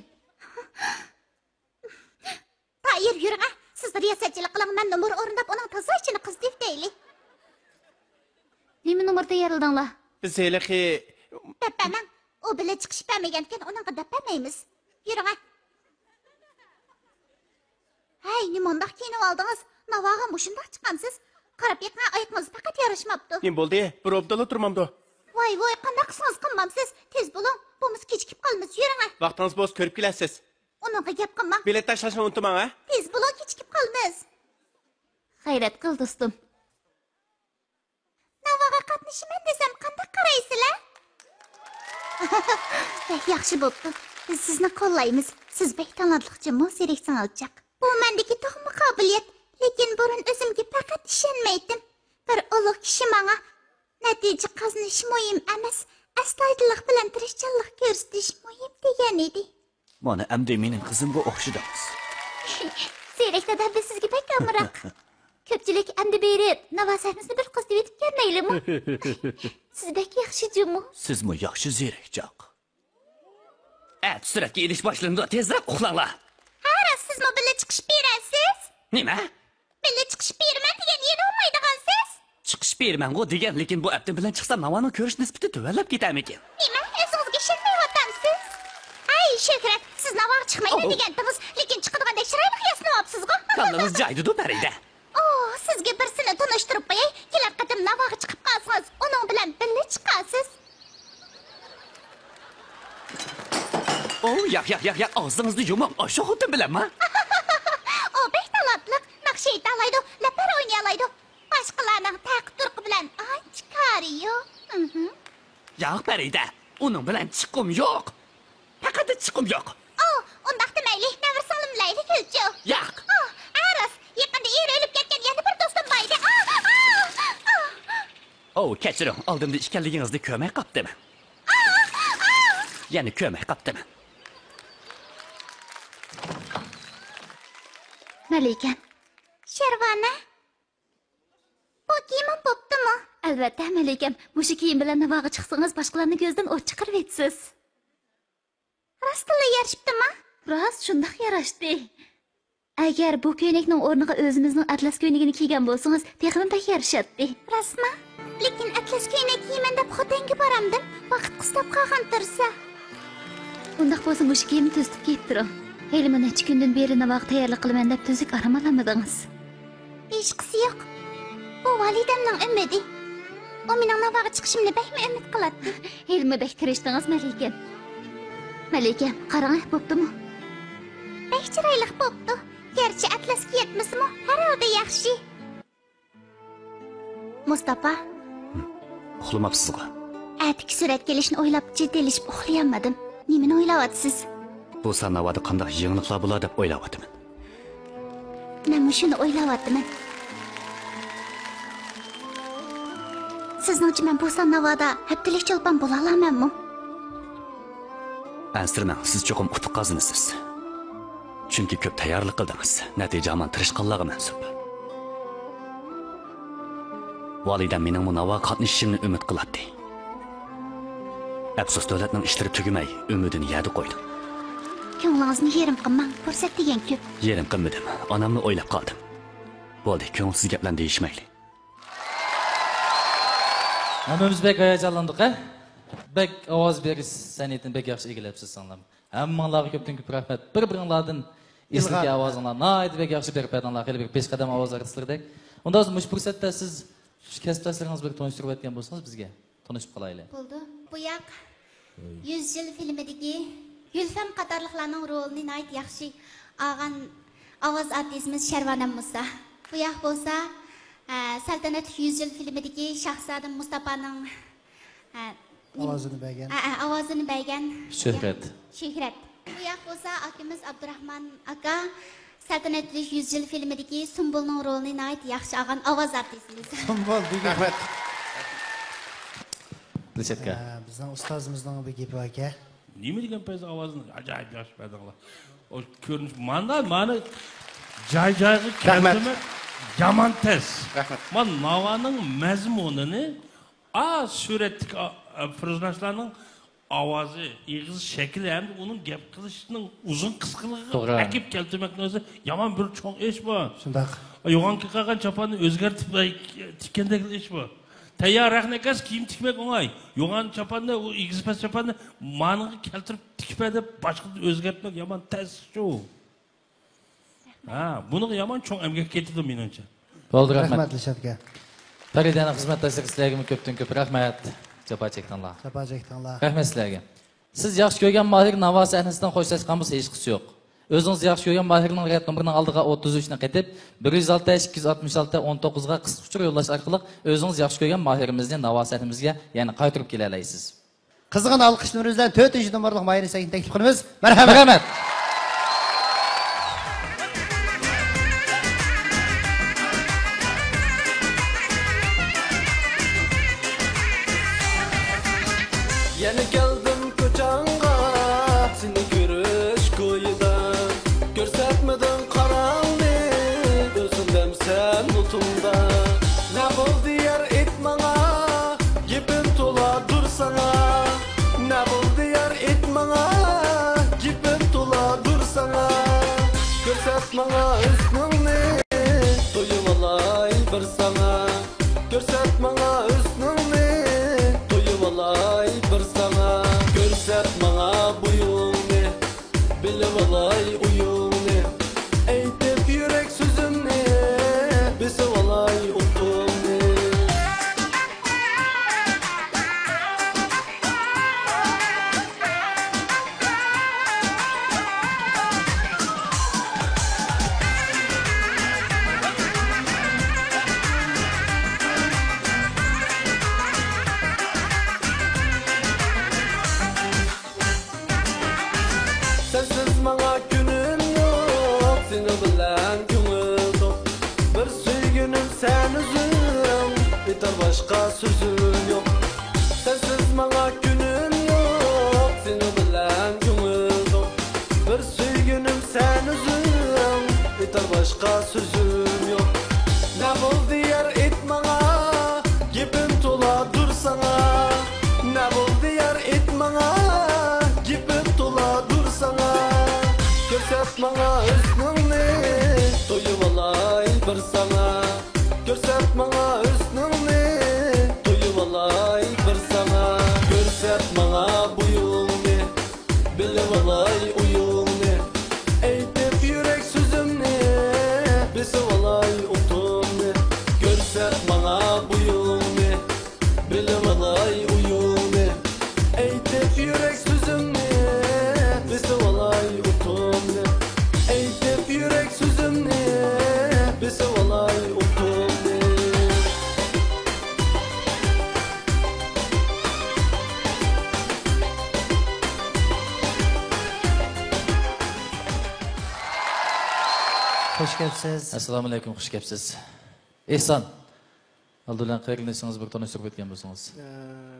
تايىر، يۈرۈڭە، سىز رىياسەتچىلىك قىلىڭ، مەن نومۇر ئورۇنداپ ئۇنىڭ تازا ئىچىنى قىزىتىۋېتەيلى. نېمە نومۇر تەييارلىدىڭلار؟ بىز ھېلىقى. دەپ بەرمەڭ. ئۇ بىللە چىقىش بەرمىگەنكەن، ئۇنىڭغا دەپ بەرمەيمىز. يۈرۈڭە. ھەي، نېمانداق كىيىنىۋالدىڭىز؟ ناۋاغا مۇشۇنداق چىقامسىز؟ قاراپ بېقىڭە، ئايىقىڭىز پەقەت ياراشماپتۇ. نېمە بولدى؟ بىر ئوبدانلا تۇرمامدۇ؟ ۋاي ۋوي، قانداق قىلسىڭىز قىلمامسىز؟ تېز بولۇڭ، بولمىسا كېچىكىپ قالىمىز، يۈرۈڭە. ۋاقتىڭىز بولسا كۆرۈپ كېلەرسىز. ئۇنىڭغا گەپ قىلماڭ. بېلەت تاشلاشنى ئۇنتۇماڭ، ھە؟ تېز بولۇڭ، كېچىكىپ قالىمىز. غەيرەت قىل، دوستۇم. ناۋاغا قاتنىشىمەن دېسەم، قانداق قارايسىلەر؟ بەك ياخشى بوپتۇ. بىز سىزنى قوللايمىز. سىز بەك تالانتلىق جۇمۇ، زېرەكسىڭىز جىق. بۇ مەندىكى تۇغما قابىلىيەت. لېكىن بۇرۇن ئۆزۈمگە پەقەت ئىشەنمەيتتىم. بىر ئۇلۇغ كىشى ماڭا نەتىجە قازىنىش مۇھىم ئەمەس، ئەستايىدىللىق بىلەن تىرىشچانلىق كۆرسىتىش مۇھىم دېگەن ئىدى. مانا ئەمدى مېنىڭ قىزىمغا ئوخشىدىڭىز. زېرەك دادا، بىز سىزگە بەك ئامراق. كۆپچىلىك، ئەمدى بېرىپ، ناۋا سەھنىسىنى بىر قىزىتىۋېتىپ كەلمەيلىمۇ؟ سىز بەك ياخشى جۇمۇ. سىزمۇ ياخشى زېرەكچاق. ئەتە سۈرەتكە ئېلىش باشلىنىدۇ، تېزرەك ئۇخلاڭلار. ھە، راست، سىزمۇ بىللە چىقىش بېرەرسىز؟ نېمە؟ بىللە چىقىش بېرىمەن دېگەن يەنە ئۇنىمايدىغانسىز؟ چىقىش بېرىمەنغۇ دېگەن، لېكىن بۇ ئەپتىم بىلەن چىقسام، ناۋانىڭ كۆرۈش نىسبىتى تۆۋەنلەپ كېتەرمىكىن؟ نېمە؟ ئۆزىڭىزگە ئىشەنمەيۋاتامسىز؟ ھەي، شۆھرەت، سىز ناۋاغا چىقمايمەن ئوھو. دېگەنتىڭىز، لېكىن چىقىدىغاندەك چىرايلىق ياسىنىۋاپسىزغۇ. كاللىڭىز جايدىدۇ، پەرىدە. ئوھ، سىزگە بىرسىنى تونۇشتۇرۇپ قوياي، كېلەر قېتىم ناۋاغا چىقىپ قالسىڭىز، ئۇنىڭ بىلەن بىللە چىقارسىز. ئوھ، ياق، ياق، ياق، ياق، ئاغزىڭىزنى يۇمۇڭ، ئاشۇ خوتۇن بىلەنما؟ ئۇ بەك تالانتلىق، ناخشا ئېيتالايدۇ، لەپەر ئوينىيالايدۇ. باشقىلارنىڭ تەقىب-تۇرقى بىلەن ئانچە كارى يوق. مھم. ياق، پەرىدە، ئۇنىڭ بىلەن چىققۇم يوق. پەقەت چىققۇم يوق. ئو، ئۇنداقتا مەيلى، نەۋرە سىڭلىم بىلەيلى كۈلچۇ. ياق. ئو، ھە راست، يېقىندا ئېرى ئۆلۈپ كەتكەن يەنە بىر دوستۇم بار ئىدى. ئا، ئا، ئا، ئا. ئو، كەچۈرۈڭ، ئالدىمدا ئىكەنلىكىڭىزنى كۆرمەي قاپتىمەن. ئا، ئا. يەنە كۆرمەي قاپتىمەن. مەلىكەم. شەرۋانە. بۇ كىيىمىم بوپتۇمۇ؟ ئەلۋەتتە، مەلىكەم. مۇشۇ كىيىم بىلەن ناۋاغا چىقسىڭىز، باشقىلارنىڭ كۆزىدىن ئوت چىقىرىۋېتىسىز. راستتىنلا يارىشىپتىما؟ راست، شۇنداق ياراشتى. ئەگەر بۇ كۆينەكنىڭ ئورنىغا ئۆزىمىزنىڭ ئەتلەس كۆينىكىنى كىيگەن بولسىڭىز، تېخىمۇ بەك يارىشاتتى. راستما؟ لېكىن ئەتلەس كۆينەك كىيىمەن دەپ خوتەنگە بارامدىم، ۋاقىت قىستاپ قالغان تۇرسا. ئۇنداق بولسا مۇشۇ كىيىمنى تۈزىتىپ كىيىپ تۇرۇڭ. ھېلىمۇ نەچچە كۈندىن بېرى ناۋاغا تەييارلىق قىلىمەن دەپ تۈزۈك ئارام ئالالمىدىڭىز. ھېچقىسى يوق. بۇ ۋالىدەمنىڭ ئۈمىدى. ئۇ مېنىڭ ناۋاغا چىقىشىمنى بەكمۇ ئۈمىد قىلاتتى. ھېلىمۇ بەك تىرىشتىڭىز، مەلىكەم. مەلىكەم، قاراڭ، بوپتۇمۇ؟ بەك چىرايلىق بوپتۇ. گەرچە ئەتلەسكە يەتمىسىمۇ، ھەر ھالدا ياخشى. مۇستاپا. ئۇخلىماپسىزغۇ؟ ئەتىكى سۈرەتكە ئېلىشنى ئويلاپ، جىددىيلىشىپ ئۇخلىيالمىدىم. نېمىنى ئويلاۋاتىسىز؟ بوسان ناۋادا قانداق يېڭىلىقلار بولار دەپ ئويلاۋاتىمەن. مەنمۇ شۇنى ئويلاۋاتىمەن. سىزنىڭچە مەن بوسان ناۋادا ھەپتىلىك چولپان بولالامەنمۇ؟ ئەنسىرىمەڭ، سىز چوقۇم ئۇتۇق قازىنىسىز. چۈنكى كۆپ تەييارلىق قىلدىڭىز، نەتىجە ھامان تىرىشقانلارغا مەنسۇپ. ۋالىدەم مېنىڭمۇ ناۋاغا قاتنىشىشىمنى ئۈمىد قىلاتتى. ئەپسۇس، دۆلەتنىڭ ئىشلىرى تۈگىمەي، ئۈمىدىنى يەردە قويدۇم. كۆڭلىڭىزنى يېرىم قىلماڭ، پۇرسەت دېگەن كۆپ. يېرىم قىلمىدىم، ئانامنى ئويلاپ قالدىم. بولدى، كۆڭۈلسىز گەپلەرنى دېيىشمەيلى. ھەممىمىز بەك ھاياجانلاندۇق، ھە؟ بەك ئاۋاز بېرىش سەنئىتىنى بەك ياخشى ئىگىلەپسىز، سىڭلىم. ھەممىڭلارغا كۆپتىن كۆپ رەھمەت. بىر-بىرىڭلاردىن ئېسىلكى ئاۋازىڭلار، ناھايىتى بەك ياخشى بېرىپ بەردىڭلار. خېلى بىر پېشقەدەم ئاۋاز ئارتىسلىرىدەك. ئۇنداق بولسا مۇشۇ پۇرسەتتە سىز شۇ كەسىپداشلىرىڭىز بىر تونۇشتۇرۇۋەتكەن بولسىڭىز بىزگە. تونۇشۇپ قالايلى. بولىدۇ. بۇ ياق يۈز يىل فىلىمىدىكى گۈلفەم قاتارلىقلارنىڭ رولىنى ناھايىتى ياخشى ئالغان ئاۋاز ئارتىسىمىز شەرۋانەم مۇسا. بۇ ياق بولسا، ئە، سەلتەنەتلىك يۈز يىل فىلىمىدىكى شاھزادە مۇستاپانىڭ، ئە، نېمە؟ ئاۋازىنى بەرگەن. ئە، ئە، ئاۋازىنى بەرگەن شۆھرەت. شۆھرەت. بۇ ياق بولسا ئاكىمىز ئابدۇراخمان ئاكا سەلتەنەتلىك يۈز يىل فىلىمىدىكى سۇمبۇلنىڭ رولىنى ناھايىتى ياخشى ئالغان ئاۋاز ئارتىسىمىز. سۇمبۇل دېگەن. رەھمەت. دىلشاتكا. ئە، بىزنىڭ ئۇستازىمىزنىڭ بىر گېپى باركەن. نېمە دېگەن پەيز ئاۋازىنى ئاجايىپ ياخشى بەردىڭلار. ئۇ كۆرۈنۈش مانا، مانا جاي-جايغا رەھمەت. كەلتۈرمەك يامان تەس. رەھمەت. مانا ناۋانىڭ مەزمۇنىنى ئا سۈرەتتىكى، ئا، ئا، پېرسوناژلارنىڭ ئاۋازى، ئېغىز شەكلى ھەمدە ئۇنىڭ گەپ قىلىشىنىڭ ئۇزۇن قىسقىلىقىغا توغرا. ئەكىپ كەلتۈرمەكنىڭ ئۆزى يامان بىر چوڭ ئىش بۇ. شۇنداق. يوغان كېلىپ قالغان چاپاننى ئۆزگەرتىپ، ئەي، تىككەندەك ئىش بۇ. تەييار رەخنە ئەكەس كىيىم تىكمەك ئوڭاي. يوغان چاپاننى، ئۇ ئېگىز پەس چاپاننى مانىڭغا كەلتۈرۈپ تىكىپ بەر دەپ باشقىدىن ئۆزگەرتمەك يامان تەس ئىش ئۇ. ھە، بۇنىڭغا يامان چوڭ ئەمگەك كېتىدۇ مېنىڭچە. بولدى، رەھمەت. رەھمەت، دىلشات ئاكا. پەرىدەنىڭ خىزمەت دەستىسىگە سىلەرگىمۇ كۆپتىن كۆپ رەھمەت. جاپا چەكتىڭلار. جاپا چەكتىڭلار. رەھمەت سىلەرگە. سىز ياخشى كۆرگەن ماھىر ناۋا سەھنىسىدىن خوشلاشقانمىز، ھېچقىسى يوق. ئۆزىڭىز ياخشى كۆرگەن ماھىرنىڭ رەت نومۇرىنىڭ ئالدىغا ئوتتۇز ئۈچنى قېتىپ، بىر يۈز ئالتە، ئىككى يۈز ئاتمىش ئالتە، ئون توققۇزغا قىسقا ئۇچۇر يوللاش ئارقىلىق ئۆزىڭىز ياخشى كۆرگەن ماھىرىمىزنى ناۋا سەھنىمىزگە يەنە قايتۇرۇپ كېلەلەيسىز. قىزغىن ئالقىش نومۇرى بىلەن تۆتىنچى نومۇرلۇق ماھىرنى سەھنىگە تەكلىپ قىلىمىز. مەرھەمەت. مەرھەمەت. يەنە كەلدىم كوچاڭغا، سېنى كۆرۈش كويىدا. كۆرسەتمىدىڭ قاراڭنى، ئۆزۈڭدەمسەن ئوتۇڭدا. نە بولدى يار، ئېيت ماڭا، گېپىم تولادۇر ساڭا. نە بولدى يار، ئېيت ماڭا، گېپىم تولادۇر ساڭا. كۆرسەت ماڭا ھۆسنۈڭنى، تويۇۋالاي بىر ساڭا. كۆرسەت ماڭا ھۆسنۈڭنى، تويۇۋالاي بىر ساڭا. كۆرسەت ماڭا بويۇڭنى، بىلىۋالاي ئويۇڭنى. ئېيتىپ يۈرەك سۆزۈمنى، بېسىۋالاي ئوتۇمنى. سەنسىز ماڭا كۈنۈم يوق، سېنىڭ بىلەن كۆڭۈل توق. بىر سۆيگۈنۈم سەن ئۆزۈڭ، ئېيتار باشقا سۆزۈم يوق. سەنسىز ماڭا كۈنۈم يوق، سېنىڭ بىلەن كۆڭۈل توق. بىر سۆيگۈنۈم سەن ئۆزۈڭ، ئېيتار باشقا سۆزۈم يوق. نە بولدى يار، ئېيت ماڭا، گېپىم تولادۇر ساڭا. نە بولدى يار، ئېيت ماڭا، گېپىم تولادۇر ساڭا. كۆرسەت ماڭا ھۆسنۈڭنى، تويۇۋالاي بىر ساڭا. كۆرسەت ماڭا ھۆسنۈڭنى، تويۇۋالاي بىر ساڭا. كۆرسەت ماڭا بويۇڭنى، بىلىۋالاي ئويۇڭنى. ئېيتىپ يۈرەك سۆزۈمنى، بېسىۋالاي ئوتۇمنى. كۆرسەت ماڭا بويۇڭنى، بىلىۋالاي ئويۇڭنى. ئېيتىپ يۈرەك سۆزۈمنى، بېسىۋالاي ئوتۇمنى. ئېيتىپ يۈرەك سۆزۈمنى، بېسىۋالاي ئوتۇمنى. خوش كەپسىز. ئەسسالامۇئەلەيكۇم، خوش كەپسىز. ئېھسان. ئالدى بىلەن قېرىندىشىڭىز بىر تونۇشتۇرۇپ ئۆتكەن بولسىڭىز. ئە،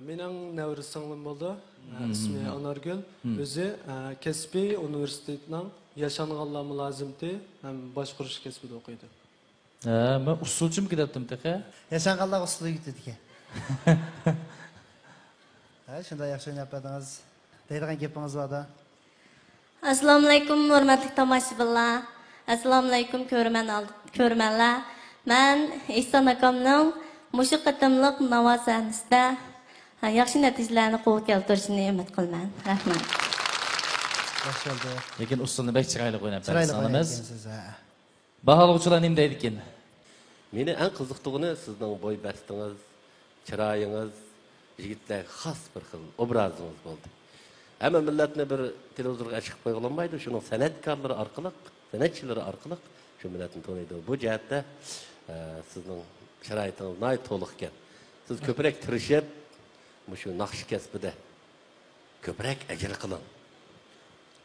مېنىڭ نەۋرە سىڭلىم بولىدۇ. ئە، مم، ئىسمى مم. ئانارگۈل. مم. ئۆزى، ئە، كەسپىي ئۇنىۋېرسىتېتنىڭ ياشانغانلار مۇلازىمىتى ھەم باشقۇرۇش كەسپىدە ئوقۇيدۇ. ھە، مەن ئۇسسۇلچىمىكىن دەپتىم تېخى. ياشانغانلار ئۇسسۇل يىگىتى دېگەن. ھە، شۇنداق ياخشى ئويناپ بەردىڭىز. دەيدىغان گېپىڭىز باردا؟ ئەسسالامۇئەلەيكۇم، ھۆرمەتلىك تاماشىبىنلار. ئەسسالامۇئەلەيكۇم، كۆرۈرمەن ئال-، كۆرۈرمەنلەر. مەن ئېھسان ئاكامنىڭ مۇشۇ قېتىملىق ناۋا سەھنىسىدە، ھە، ياخشى نەتىجىلەرنى قولغا كەلتۈرۈشىنى ئۈمىد قىلىمەن. رەھمەت. ياخشى بولدى. لېكىن ئۇسسۇلنى بەك چىرايلىق ئويناپ بەردى سىڭلىمىز. چىرايلىق ئوينايدىكەنسىز، ھە. باھالىغۇچىلار نېمە دەيدىكىن؟ مېنى ئەڭ قىزىقتۇرغىنى سىزنىڭ بوي بەستىڭىز، چىرايىڭىز، يىگىتلەرگە خاس بىر خىل ئوبرازىڭىز بولدى. ھەممە مىللەتنى بىر تېلېۋىزورغا ئەشىق قىلىپ قويغىلى بولمايدۇ، شۇنىڭ سەنئەتكارلىرى ئارقىلىق، سەنئەتچىلىرى ئارقىلىق شۇ مىللەتنى تونۇيدۇ. بۇ جەھەتتە، ئە، سىزنىڭ شارائىتىڭىز ناھايىتى تولۇق ئىكەن. سىز كۆپرەك تىرىشىپ، مۇشۇ ناخشا كەسپىدە كۆپرەك ئەجىر قىلىڭ.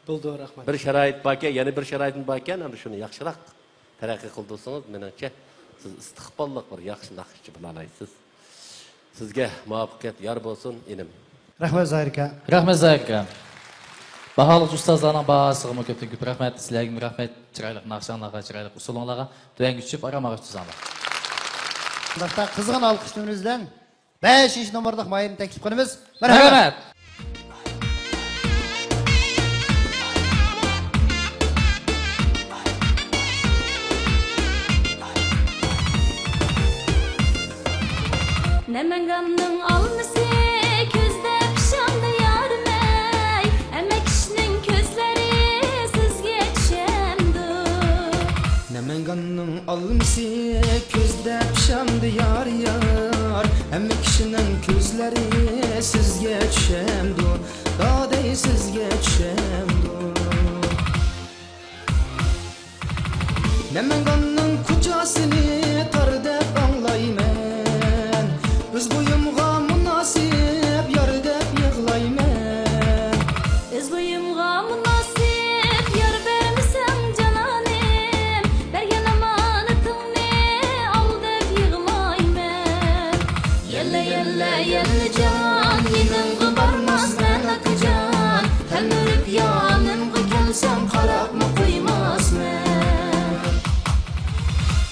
بولدى، رەھمەت. بىر شارائىت باركەن، يەنە بىر شارائىتىم باركەن، ئەمدى شۇنى ياخشىراق تەرەققىي قىلدۇرسىڭىز، مېنىڭچە، سىز ئىستىقباللىق بىر ياخشى ناخشىچى بولالايسىز. سىزگە مۇۋەپپەقىيەت يار بولسۇن، ئىنىم. رەھمەت، زاھىر ئاكا. رەھمەت، زاھىر ئاكا. باھالىق ئۇستازلارنىڭ باھاسىغىمۇ كۆپتىن كۆپ رەھمەت. سىلەرگىمۇ رەھمەت. چىرايلىق ناخشاڭلارغا، چىرايلىق ئۇسسۇلۇڭلارغا. تۆۋەنگە چۈشۈپ ئارام ئاغاچ تۇزاڭلار. شۇنداقتا قىزغىن ئالقىشلىرىمىز بىلەن بەشىنچى نومۇرلۇق ماھىرنى تەكلىپ قىلىمىز. مەرھەمەت. مەرھەمەت. نەمەنگاننىڭ ئالمىسى كۈزدە پىشامدا يارىمەي، ھەممە كىشىنىڭ كۆزلىرى سىزگە چۈشەمدۇ؟ نەمەنگاننىڭ ئالمىسى كۈزدە پىشامدا يار يار، ھەممە كىشىنىڭ كۆزلىرى سىزگە چۈشەمدۇ؟ دادەي سىزگە چۈشەمدۇ؟ نەمەنگاننىڭ كوچاسىنى تار دەپ ئاڭلايمەن، ئۆز بويۇمغا مۇناسىپ يار دەپ يىغلايمەن. ئۆز بويۇمغا مۇناسىپ يار بەرمىسەڭ جانانىم، بەرگەن ئامانىتىڭنى ئال دەپ يىغلايمەن. يەللە، يەللە، يەللىجان، يېنىڭغا بارماسمەن ئاكىجان، تەلمۈرۈپ يانىمغا كەلسەڭ قاراپمۇ قويماسمەن.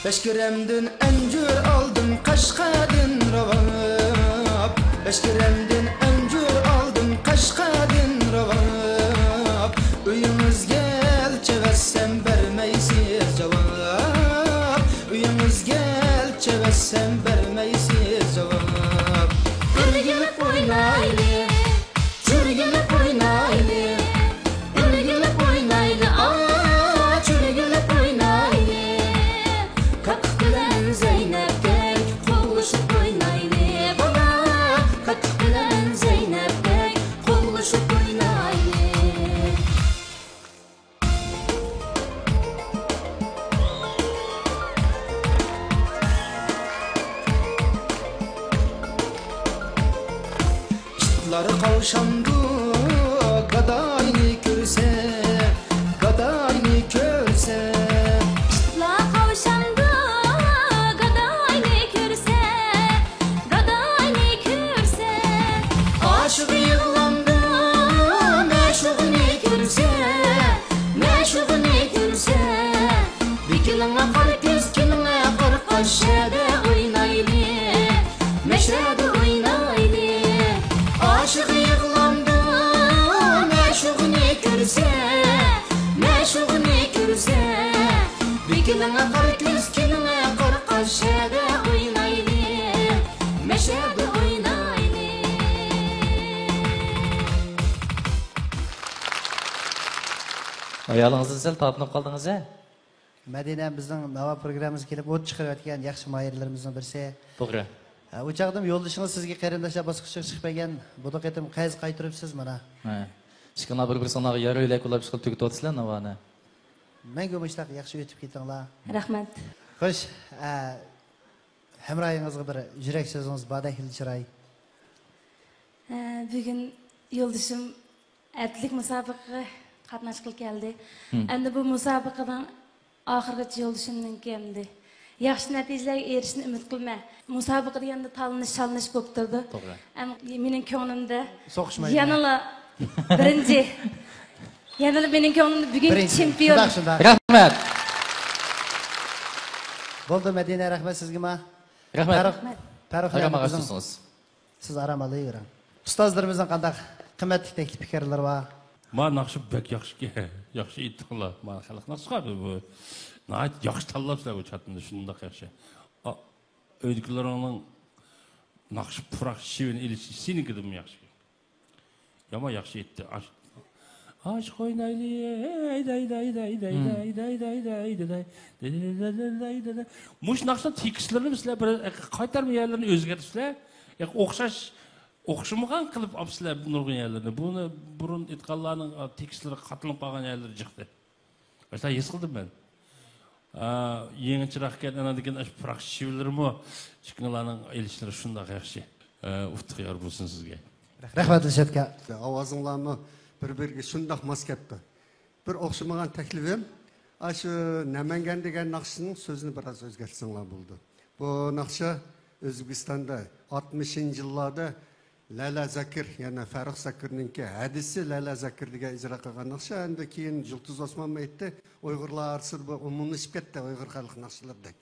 بەشكىرەمدىن ئەنجۈر ئالدىم قەشقەردىن راۋاب، بەشكىرەمدىن ئەنجۈر ئالدىم قەشقەردىن راۋاب. ئۆيىڭىزگە ئەلچى بەرسەم بەرمەيسىز جاۋاب، ئۆيىڭىزگە ئەلچى بەرسەم بەرمەيسىز جاۋاب. بىرگىلىك ئوينايلى، چۈرگىلىك ئوينايلى، بىرگىلىك ئوينايلى، ئا، چۈرگىلىك ئوينايلى. كاككۇك بىلەن زەينەپتەك قوغلىشىپ ئوينايلى، بالا. كاككۇك بىلەن زەينەپتەك قوغلىشىپ ئوينايلى. ئىتلار قاۋشامدۇ گاداينى كۆرسە، گاداينى كۆرسە. ئىتلار قاۋشامدۇ گاداينى كۆرسە، گاداينى كۆرسە. ئاشىق يىغلامدۇ مەشۇقنى كۆرسە، مەشۇقنى كۆرسە. بېكىنىڭە قارا كۆز، كېلىڭە قارا قاش، شەدە ئوينايلى، مەشەدە ئوينايلى. ئاشىق يىغلامدۇ مەشۇقنى كۆرسە، مەشۇقنى كۆرسە. بېكىنىڭە قارا كۆز، كېلىڭە قارا قاش، شەدە ئوينايلى، مەشەدە ئوينايلى. ئايالىڭىزدىن سەل تارتىنىپ قالدىڭىز ھە؟ مەدىنە بىزنىڭ ناۋا پروگراممىمىزغا كېلىپ ئوت چىقىرىۋەتكەن ياخشى ماھىرلىرىمىزنىڭ بىرسى. توغرا. ھە، ئۇ چاغدىمۇ يولدىشىڭىز سىزگە قېرىنداشلار باسقۇچىغا چىقىپ بەرگەن، بۇ قېتىم قەرز قايتۇرۇپسىز مانا. ھە. ئىككىڭلار بىر-بىرسىڭلارغا يار يۆلەك بولاپ چىقىپ تۈگىتىۋاتىسىلەر ناۋانى. مەڭگۈ مۇشۇنداق ياخشى ئۆتۈپ كېتىڭلار. رەھمەت. خوش، ئە، ھەمراھىڭىزغا بىر يۈرەك سۆزىڭىز باردەك ھىيلە چىراي. ئە، بۈگۈن يولدىشىم ھەپتىلىك مۇسابىقىگە قاتناشقىلى كەلدى. ھىم. ئەمدى بۇ مۇسابىقىنىڭ ئاخىرغىچە يولدىشىمنىڭكى ئەمدى ياخشى نەتىجىلەرگە ئېرىشىشىنى ئۈمىد قىلىمەن. مۇسابىقە دېگەندە تاللىنىش، شاللىنىش بولۇپ تۇرىدۇ. توغرا. ئەم، مېنىڭ كۆڭلۈمدە سوقۇشمايدۇ. يەنىلا بىرىنچى. يەنىلا مېنىڭ كۆڭلۈمدە بۈگۈنكى بىرىنچى. چېمپىيون. شۇنداق، شۇنداق. رەھمەت. بولدى، مەدىنە، رەھمەت سىزگىمۇ. رەھمەت. پەرۇق، پەرۇق ئاكا، بىزنىڭ سىز ئارام ئالىۋېرىڭ. ئۇستازلىرىمىزنىڭ قانداق قىممەتلىك تەكلىپ پىكىرلىرى بار؟ ما ناخشا بەك ياخشىكەن، ياخشى ئېيتتىڭلار. ما خەلق ناخشىسى بۇ. ناھايىتى ياخشى تاللاپسىلەر بۇ چاتنى، شۇنداق ياخشى. ئا، ئۆيدىكىلىرىڭنىڭ ناخشا پۇراق شېۋىنى ئېلىشى سېنىڭكىدىنمۇ ياخشى. يامان ياخشى ئېيتتى. ئاش-، ئاشىق ئوينايلى، ھەيدە، ھەيدە، ھەيدە، ھەيدە، ھەيدە، ھەيدە، ھەيدە، ھەيدە، ھەيدە، ھەيدە. مۇشۇ ناخشىنىڭ تېكىستلىرىنى سىلەر بىر قايتارما يەرلىرىنى ئۆزگەرتىپسىلەر. ياق، ئوخشاش، ئوخشىمىغان قىلىپ ئاپسىلەر نۇرغۇن يەرلىرىنى. بۇنى بۇرۇن ئېيتقانلارنىڭ تېكىستلىرى قاتلىنىپ قالغان يەرلىرى جىقتى. ئاشۇنداق ھېس قىلدىم مەن. ئا، يېڭىچىراق ئىكەن، ئاناندىن كېيىن ئاشۇ پۇراق شېۋىلىرىمۇ ئىككىڭلارنىڭ ئېلىشلىرى شۇنداق ياخشى. ئا، ئۇتۇق يار بولسۇن سىزگە. رەھمەت، رىشات ئاكا. ئاۋازىڭلارمۇ بىر-بىرىگە شۇنداق ماس كەپتۇ. بىر ئوخشىمىغان تەكلىپىم، ئاشۇ نەمەنگەن دېگەن ناخشىنىڭ سۆزىنى بىراز ئۆزگەرتسەڭلار بولىدۇ. بۇ ناخشا ئۆزبېكىستاندا ئاتمىشىنچى يىللاردا لەيلا زاكىر، يەنى فەررۇخ زاكىرنىڭكى ھەدىسى لەيلا زاكىر دېگەن ئىجرا قىلغان ناخشا. ئەمدى كېيىن يۇلتۇز ئوسمانمۇ ئېيتتى، ئۇيغۇرلار ئارىسىدا بۇ ئومۇملىشىپ كەتتى، ئۇيغۇر خەلق ناخشىلىرىدەك.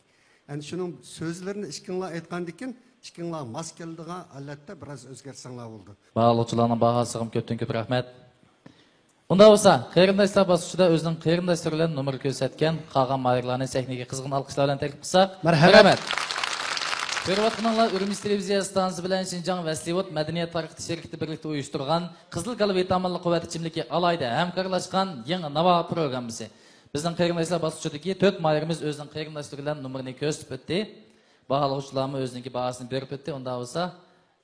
ئەنە شۇنىڭ سۆزلىرىنى ئىككىڭلار ئېيتقاندىن كېيىن، ئىككىڭلار ماس كېلىدىغان ھالەتتە بىراز ئۆزگەرتسەڭلار بولىدۇ. باھالىغۇچىلارنىڭ باھاسىغىمۇ كۆپتىن كۆپ رەھمەت. ئۇنداق بولسا، قېرىنداشلار باسقۇچىدا ئۆزىنىڭ قېرىنداشلىرى بىلەن نومۇر كۆرسەتكەن قالغان ماھىرلارنى سەھنىگە قىزغىن ئالقىشلار بىلەن تەكلىپ قىلساق. مەرھەمەت. مەرھەمەت. كۆرۈۋاتقىنىڭلار ئۈرۈمچى تېلېۋىزىيە ئىستانسىسى بىلەن شىنجاڭ ۋەسلىۋۇد مەدەنىيەت تارقىتىش شىركىتى بىرلىكتە ئۇيۇشتۇرغان قىزىل كالا ۋىتامىنلىق قۇۋۋەت ئىچىملىكى ئالاھىدە ھەمكارلاشقان يېڭى ناۋا پروگراممىسى. بىزنىڭ قېرىنداشلار باسقۇچىدىكى تۆت ماھىرىمىز ئۆزىنىڭ قېرىنداشلىرى بىلەن نومۇرنى كۆرسىتىپ ئۆتتى. باھالىغۇچىلارمۇ ئۆزىنىڭكى باھاسىنى بېرىپ ئۆتتى. ئۇنداق بولسا،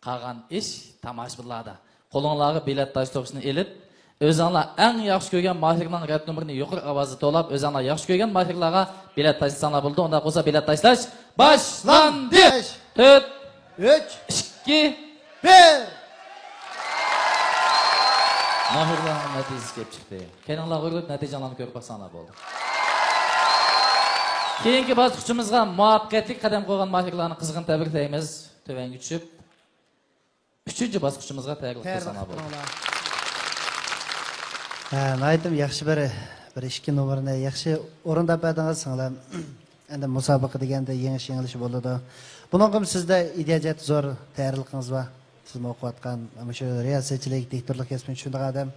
قالغان ئىش تاماشىبىنلاردا. قولۇڭلارغا بېلەت تاشلىتىشنى ئېلىپ، ئۆزۈڭلار ئەڭ ياخشى كۆرگەن ماھىرنىڭ رەت نومۇرىنى يۇقىرى ئاۋازدا توۋلاپ، ئۆزۈڭلار ياخشى كۆرگەن ماھىرلارغا بېلەت تاشلىساڭلار بولىدۇ. ئۇنداق بولسا، بېلەت تاشلاش باشلاندى! بەش، تۆت، ئۈچ، ئىككى، بىر. ماھىرلارنىڭ نەتىجىسى كېلىپ چىقتى. كەينىڭلارغا ئۆرۈلۈپ نەتىجەڭلارنى كۆرۈپ باقساڭلار بولدى. كېيىنكى باسقۇچىمىزغا مۇۋەپپەقىيەتلىك قەدەم قويغان ماھىرلارنى قىزغىن تەبرىكلەيمىز. تۆۋەنگە چۈشۈپ، ئۈچىنچى باسقۇچىمىزغا تەييارلىق كۆرسەڭلار بولدى. ھە، ناھايىتىم ياخشى بىر، بىر ئىككى نومۇرنى ياخشى ئورۇنداپ بەردىڭىز، سىڭلىم. ئەمدى مۇسابىقە دېگەندە يېڭىش، يېڭىلىش بولىدۇ. بۇنىڭغىمۇ سىزدە ئىدىيە جەھەتتە زور تەييارلىقىڭىز بار. سىزمۇ ئوقۇۋاتقان، مۇشۇ رىياسەتچىلىك، دىكتورلۇق كەسپىنى چۈشىنىدىغان ئادەم.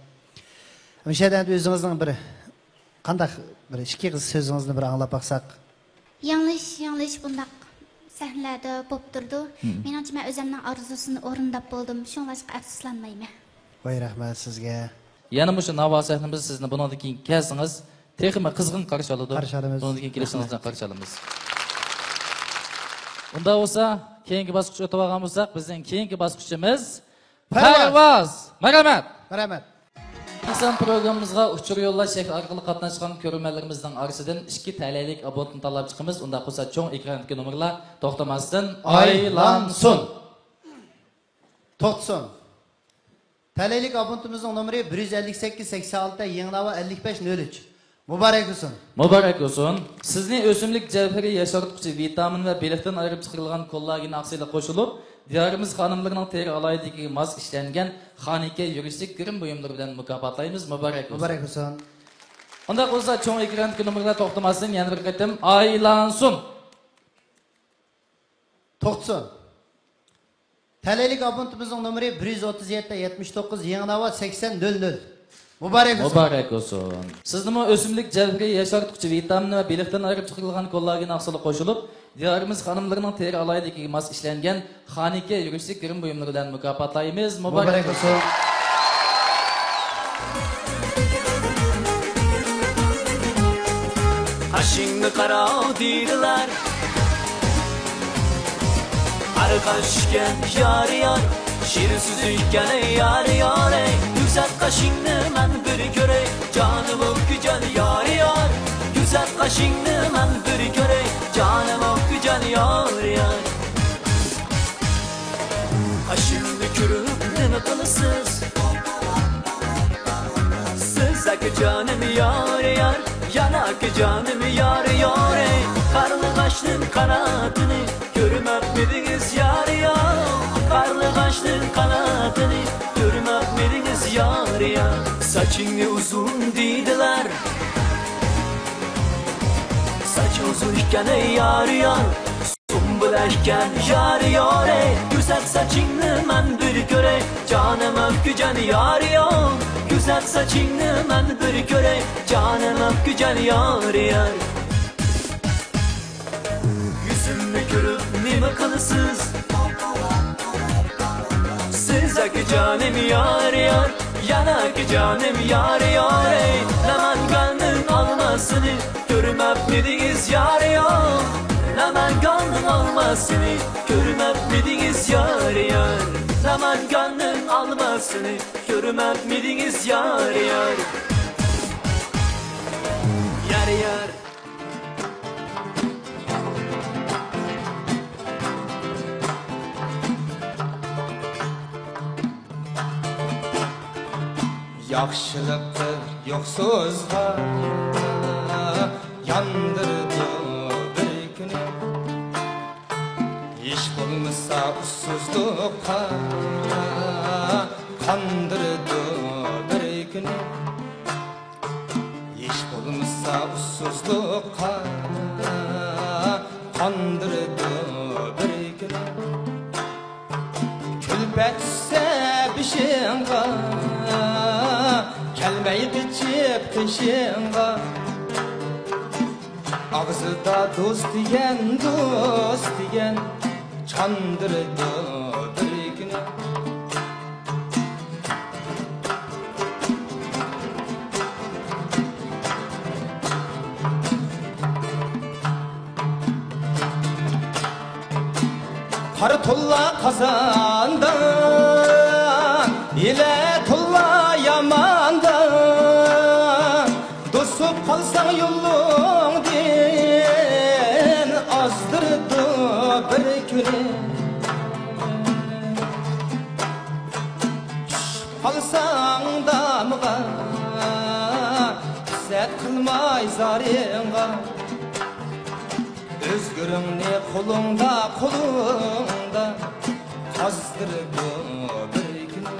مۇشۇ يەردە ئەمدى ئۆزىڭىزنىڭ بىر قانداق بىر ئىككى قىز سۆزىڭىزنى بىر ئاڭلاپ باقساق. يېڭىلىش، يېڭىلىش بۇنداق سەھنىلەردە بولۇپ تۇرىدۇ. مېنىڭچە، مەن ئۆزۈمنىڭ ئارزۇسىنى ئورۇنداپ بولدۇم. شۇڭلاشقا ئەپسۇسلانمايمەن. ۋاي، رەھمەت سىزگە. يەنە مۇشۇ ناۋا سەھنىمىزدە سىزنى بۇنىڭدىن كېيىن كەلسىڭىز، تېخىمۇ قىزغىن قارشى ئالىدۇ. قارشى ئالىمىز. بۇنىڭدىن كېيىن كېلىشىڭىزنى قارشى ئالىمىز. ئۇنداق بولسا، كېيىنكى باسقۇچقا ئۆتۈۋالغان بولساق، بىزنىڭ كېيىنكى باسقۇچىمىز پەرۋاز. پەرۋاز. مەرھەمەت. مەرھەمەت. ئىنسان پروگراممىمىزغا ئۇچۇر يوللاش شەكلى ئارقىلىق قاتناشقان كۆرۈرمەنلىرىمىزنىڭ ئارىسىدىن ئىككى تەلەيلىك ئابونتنى تاللاپ چىقىمىز. ئۇنداق بولسا، چوڭ ئېكراندىكى نومۇرلار توختىماستىن ئايلانسۇن. توختىسۇن. تەلەيلىك ئابونتىمىزنىڭ نومۇرى بىر يۈز ئەللىك سەككىز سەكسەن ئالتە، يېڭى ناۋا ئەللىك بەش نۆل ئۈچ. مۇبارەك بولسۇن. مۇبارەك بولسۇن. سىزنى ئۆسۈملۈك جەۋھىرى ياشارتقۇچى ۋىتامىن ۋە بېلىقتىن ئايرىپ چىقىرىلغان كوللاگېن ئاقسىلى قوشۇلۇپ، دىيارىمىز خانىملىرىنىڭ تېرە ئالاھىدىلىكىگە ماس ئىشلەنگەن خانىكە يۈرۈشلۈك گىرىم بۇيۇملىرى بىلەن مۇكاپاتلايمىز. مۇبارەك بولسۇن. مۇبارەك بولسۇن. ئۇنداق بولسا، چوڭ ئېكراندىكى نومۇرلار توختىماستىن يەنە بىر قېتىم ئايلانسۇن. توختىسۇن. تەلەيلىك ئابونتىمىزنىڭ نومۇرى بىر يۈز ئوتتۇز يەتتە يەتمىش توققۇز، يېڭى ناۋا سەكسەن نۆل نۆل. مۇبارەك بولسۇن. مۇبارەك بولسۇن. سىزنىمۇ ئۆسۈملۈك جەۋھىرى ياشارتقۇچى ۋىتامىن ۋە بېلىقتىن ئايرىپ چىقىرىلغان كوللاگېن ئاقسىلى قوشۇلۇپ، دىيارىمىز خانىملىرىنىڭ تېرە ئالاھىدىلىكىگە ماس ئىشلەنگەن خانىكە يۈرۈشلۈك گىرىم بۇيۇملىرى بىلەن مۇكاپاتلايمىز. مۇبارەك بولسۇن. قېشىڭنى قاراۋ دېدىلەر. قارا قاش ئىكەن يار يار، شېرىن سۆزى ئىكەن يار يار، ئەي. كۆرسەت قېشىڭنى مەن بىر كۆرەي، جانىم ئۆپكىجان يار يار. كۆرسەت قېشىڭنى مەن بىر كۆرەي، جانىم ئۆپكىجان يار يار. قېشىڭنى كۆرۈپ نېمە قىلىسىز؟ سىز ئاكىجانىم يار يار، يەنە ئاكىجانىم يار يار، ئەي. قارلىغاچنىڭ قاناتىنى كۆرمەپمىدىڭىز يار يار؟ قارلىغاچنىڭ قاناتىنى كۆرمەپمىدىڭىز يار يار؟ ساچىڭنى ئۇزۇن دېدىلەر. ساچ ئۇزۇن ئىكەن يار يار، سۇمبۇل ئىكەن يار يار، ئەي. گۈزەل ساچىڭنى مەن بىر كۆرەي، جانىم ئۆپكىجان يار يار. گۈزەل ساچىڭنى مەن بىر كۆرەي، جانىم ئۆپكىجان يار يار. يۈزۈمنى كۆرۈپ نېمە قىلىسىز؟ سىز ئاكىجانىم يار يار، يەنە ئاكىجانىم يار يار، ئەي. نامەنگاننىڭ ئالماسىنى كۆرمەپمىدىڭىز يار يار؟ نامەنگاننىڭ ئالماسىنى كۆرمەپمىدىڭىز يار يار؟ نامەنگاننىڭ ئالماسىنى كۆرمەپمىدىڭىز يار يار؟ يار يار. ياخشىلىق قىل يوقسۇزغا، ياندۇرىدۇ بىر كۈنى. ھېچ بولمىسا بولمىسا ئۇسسۇزلۇققا قاندۇرىدۇ بىر كۈنى. ھېچ بولمىسا ئۇسسۇزلۇققا قاندۇرىدۇ بىر كۈنى. كۈلپەت چۈشسە بېشىڭغا، كەلمەي قېچىپ قېشىڭغا. ئاغزىدا دوست دېگەن، دوست دېگەن، چاندۇرىدۇ بىر كۈنى. قارا تولا قازاندا، ھىيلە تولا ياماندا، توسۇپ قالساڭ يولۇڭدىن، ئازدۇرىدۇ بىر كۈنى. چۈشۈپ قالساڭ دامغا، پىسەت قىلماي زارىڭغا. ئۆزگىرىڭنى قولۇڭدا، قولۇڭدا قازدۇرىدۇ بىر كۈنى.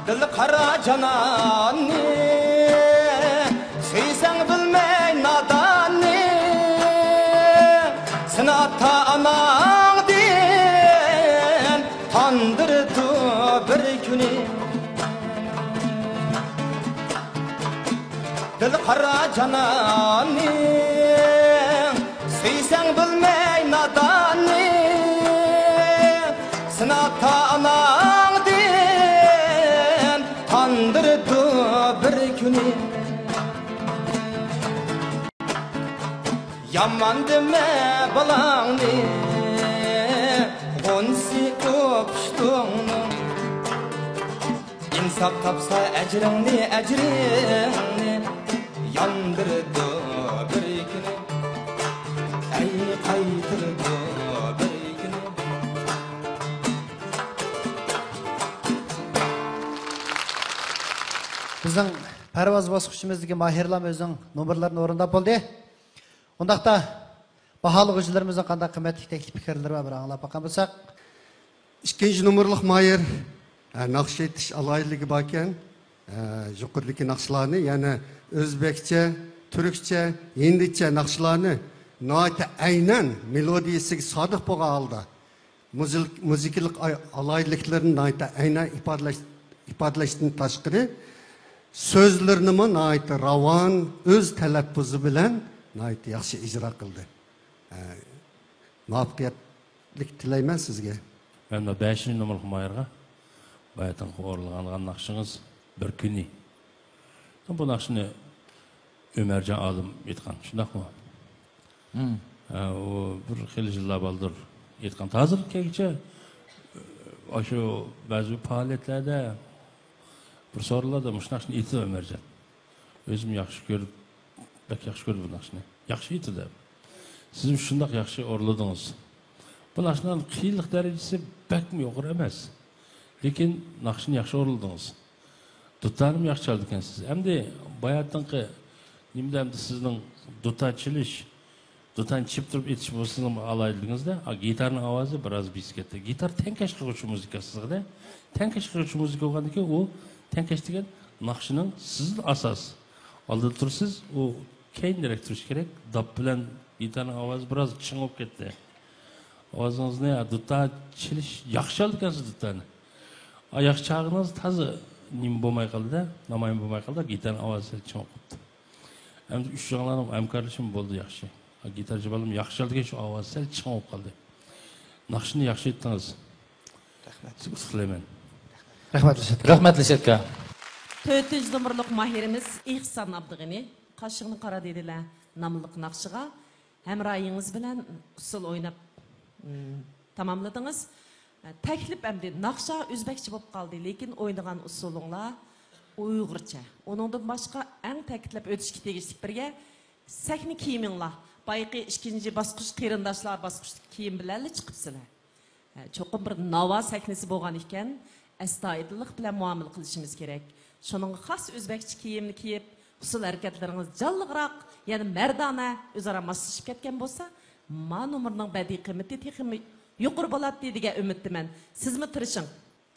دىل قارا جاناننى، سۆيسەڭ بىلمەي ناداننى، سېنى ئاتا ئاناڭدىن تاندۇرىدۇ بىر كۈنى. دىل قارا جاناننى، سۆيسەڭ بىلمەي ناداننى، سېنى ئاتا ئاناڭدىن تاندۇرىدۇ بىر كۈنى. يامان دېمە بالاڭنى، غۇنچىسى ئۇ پۇشتۇڭنىڭ. ئىنساپ تاپسا ئەجرىڭنى، ئەجرىڭنى ياندۇرىدۇ بىر كۈنى. ئەي قايتۇرىدۇ بىر كۈنى. بىزنىڭ پەرۋاز باسقۇچىمىزدىكى ماھىرلام ئۆزىنىڭ نومۇرلىرىنى ئورۇنداپ بولدى. ئۇنداقتا باھالىغۇچىلىرىمىزنىڭ قانداق قىممەتلىك تەكلىپ پىكىرلىرى بار، بىر ئاڭلاپ باققان بولساق. ئىككىنچى نومۇرلۇق ماھىر، ھە، ناخشا ئېيتىش ئالاھىدىلىكى باركەن. ھە، يۇقىرىدىكى ناخشىلارنى، يەنى ئۆزبېكچە، تۈركچە، ھىندىچە ناخشىلارنى ناھايىتى ئەينەن مېلودىيىسىگە سادىق بولغان ھالدا، مۇزىل-، مۇزىكىلىق ئاي-، ئالاھىدىلىكلىرىنى ناھايىتى ئەينەن ئىپادىلەش، ئىپادىلەشتىن تاشقىرى، سۆزلىرىنىمۇ ناھايىتى راۋان، ئۆز تەلەپپۇزى بىلەن ناھايىتى ياخشى ئىجرا قىلدى. ھە، مۇۋەپپەقىيەتلىك تىلەيمەن سىزگە. مەن بۇ بەشىنچى نومۇرلۇق ماھىرغا باياتىنقى ئورۇنلىغان ناخشىڭىز بىر كۈنى. بۇ ناخشىنى ئۆمەرجان ئالىم ئېيتقان، شۇنداقمۇ؟ مم. ھە، ئۇ بىر خېلى يىللار بالدۇر ئېيتقان. ھازىرغىچە ئاشۇ بەزى پائالىيەتلەردە بىر سورۇنلاردا مۇشۇ ناخشىنى ئېيتىدۇ ئۆمەرجان. ئۆزۈم ياخشى كۆرۈپ، بەك ياخشى كۆردۈم بۇ ناخشىنى. ياخشى ئېيتىدۇ. سىزمۇ شۇنداق ياخشى ئورۇنلىدىڭىز. بۇ ناخشىنى قىيىنلىق دەرىجىسى بەكمۇ يۇقىرى ئەمەس. لېكىن ناخشىنى ياخشى ئورۇنلىدىڭىز. دۇتارنىمۇ ياخشى چالىدىكەنسىز. ئەمدى باياتىنقى نېمىدە ئەمدى سىزنىڭ دۇتار چېلىش، دۇتارنى چېلىپ تۇرۇپ ئېيتىش بولسىڭىز ئالاھىدىلىكىڭىزدە، ئا، گىتارنىڭ ئاۋازى بىراز بېسىپ كەتتى. گىتار تەڭكەش قىلغۇچى مۇزىكا سىزغىدە. تەڭكەش قىلغۇچى مۇزىكا بولغاندىكىن ئۇ تەڭكەش دېگەن ناخشىنىڭ سىزلا ئاساس. ئالدىدا تۇرسىز، ئۇ كەينىرەك تۇرۇشى كېرەك. داپ بىلەن گىتارنىڭ ئاۋازى بىراز چىڭ بولۇپ كەتتى. ئاۋازىڭىزنى، ھە، دۇتار چېلىش ياخشى چالىدىكەنسىز دۇتارنى. ئا، ياخشى چالغىنىڭىز تازا نېمە بولماي قالدى-دە، نامايان بولماي قالدى، گىتارنىڭ ئاۋازى سەل چىڭ بولۇپ قاپتۇ. ئەمدى ئۈچ جاڭلارنىڭ ھەمكارلىشىمۇ بولدى ياخشى. ھا، گىتارچى بالام ياخشى چالىدىكەن، شۇ ئاۋازى سەل چىڭ بولۇپ قالدى. ناخشىنى ياخشى ئېيتتىڭىز. رەھمەت. سىزگە ئۇتۇق تىلەيمەن. رەھمەت لىشەتكە. رەھمەت لىشەتكە. تۆتىنچى نومۇرلۇق ماھىرىمىز ئېھسان ئابدۇغېنى، «قاشىڭنى قارا دېدىلە» ناملىق ناخشىغا ھەمراھىڭىز بىلەن ئۇسسۇل ئويناپ، ئىم، تاماملىدىڭىز. تەكلىپ ئەمدى ناخشا ئۆزبەكچە بولۇپ قالدى، لېكىن ئوينىغان ئۇسسۇلۇڭلار ئۇيغۇرچە. ئۇنىڭدىن باشقا ئەڭ تەكىتلەپ ئۆتۈشكە تېگىشلىك بىرگە سەھنە كىيىمىڭلار، بايىقى ئىككىنچى باسقۇچ قېرىنداشلار باسقۇچلۇق كىيىم بىلەنلا چىقىپسىلەر. ھە، چوقۇم بىر ناۋا سەھنىسى بولغان ئىكەن، ئەستايىدىللىق بىلەن مۇئامىلە قىلىشىمىز كېرەك. شۇنىڭغا خاس ئۆزبەكچە كىيىمنى كىيىپ، ئۇسسۇل ھەرىكەتلىرىڭىز جانلىقراق، يەنە مەردانە، ئۆزئارا ماسلىشىپ كەتكەن بولسا، ما نومۇرنىڭ بەدىئىي قىممىتى تېخىمۇ يۇقىرى بولاتتى دېگەن ئۈمىدتىمەن. سىزمۇ تىرىشىڭ.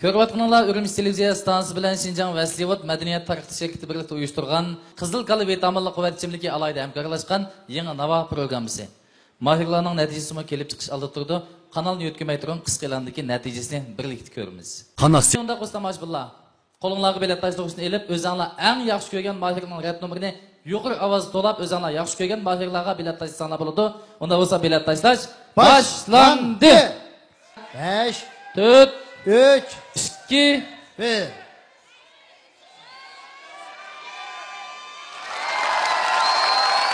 كۆرۈۋاتقىنىڭلار ئۈرۈمچى تېلېۋىزىيە ئىستانسىسى بىلەن شىنجاڭ ۋەسلىۋوت مەدەنىيەت تەرەققىيات شىركىتى بىرلىكتە ئۇيۇشتۇرغان قىزىل كالا ۋىتامىنلىق قۇۋۋەت ئىچىملىكى ئالاھىدە ھەمكارلاشقان يېڭى ناۋا پروگراممىسى. ماھىرلارنىڭ نەتىجىسىمۇ كېلىپ چىقىش ئالدىدا تۇرىدۇ. قانالنى يۆتكىمەي تۇرۇڭ، قىسقا ئېلاندىكى نەتىجىسىنى بىرلىكتە كۆرىمىز. قانال سى- شۇنداق، قوش تاماشىبىنلار، قولۇڭلارغا بېلەت تاشلىغۇچنى ئېلىپ، ئۆزەڭلار ئەڭ ياخشى كۆرگەن ماھىرنىڭ رەت نومۇرىنى يۇقىرى ئاۋازدا توۋلاپ، ئۆزەڭلار ياخشى كۆرگەن ماھىرلارغا بېلەت تاشلىساڭلار بولىدۇ. ئۇنداق بولسا بېلەت تاشلاش باشلاندى. بەش، تۆت، ئۈچ، ئىككى، بىر.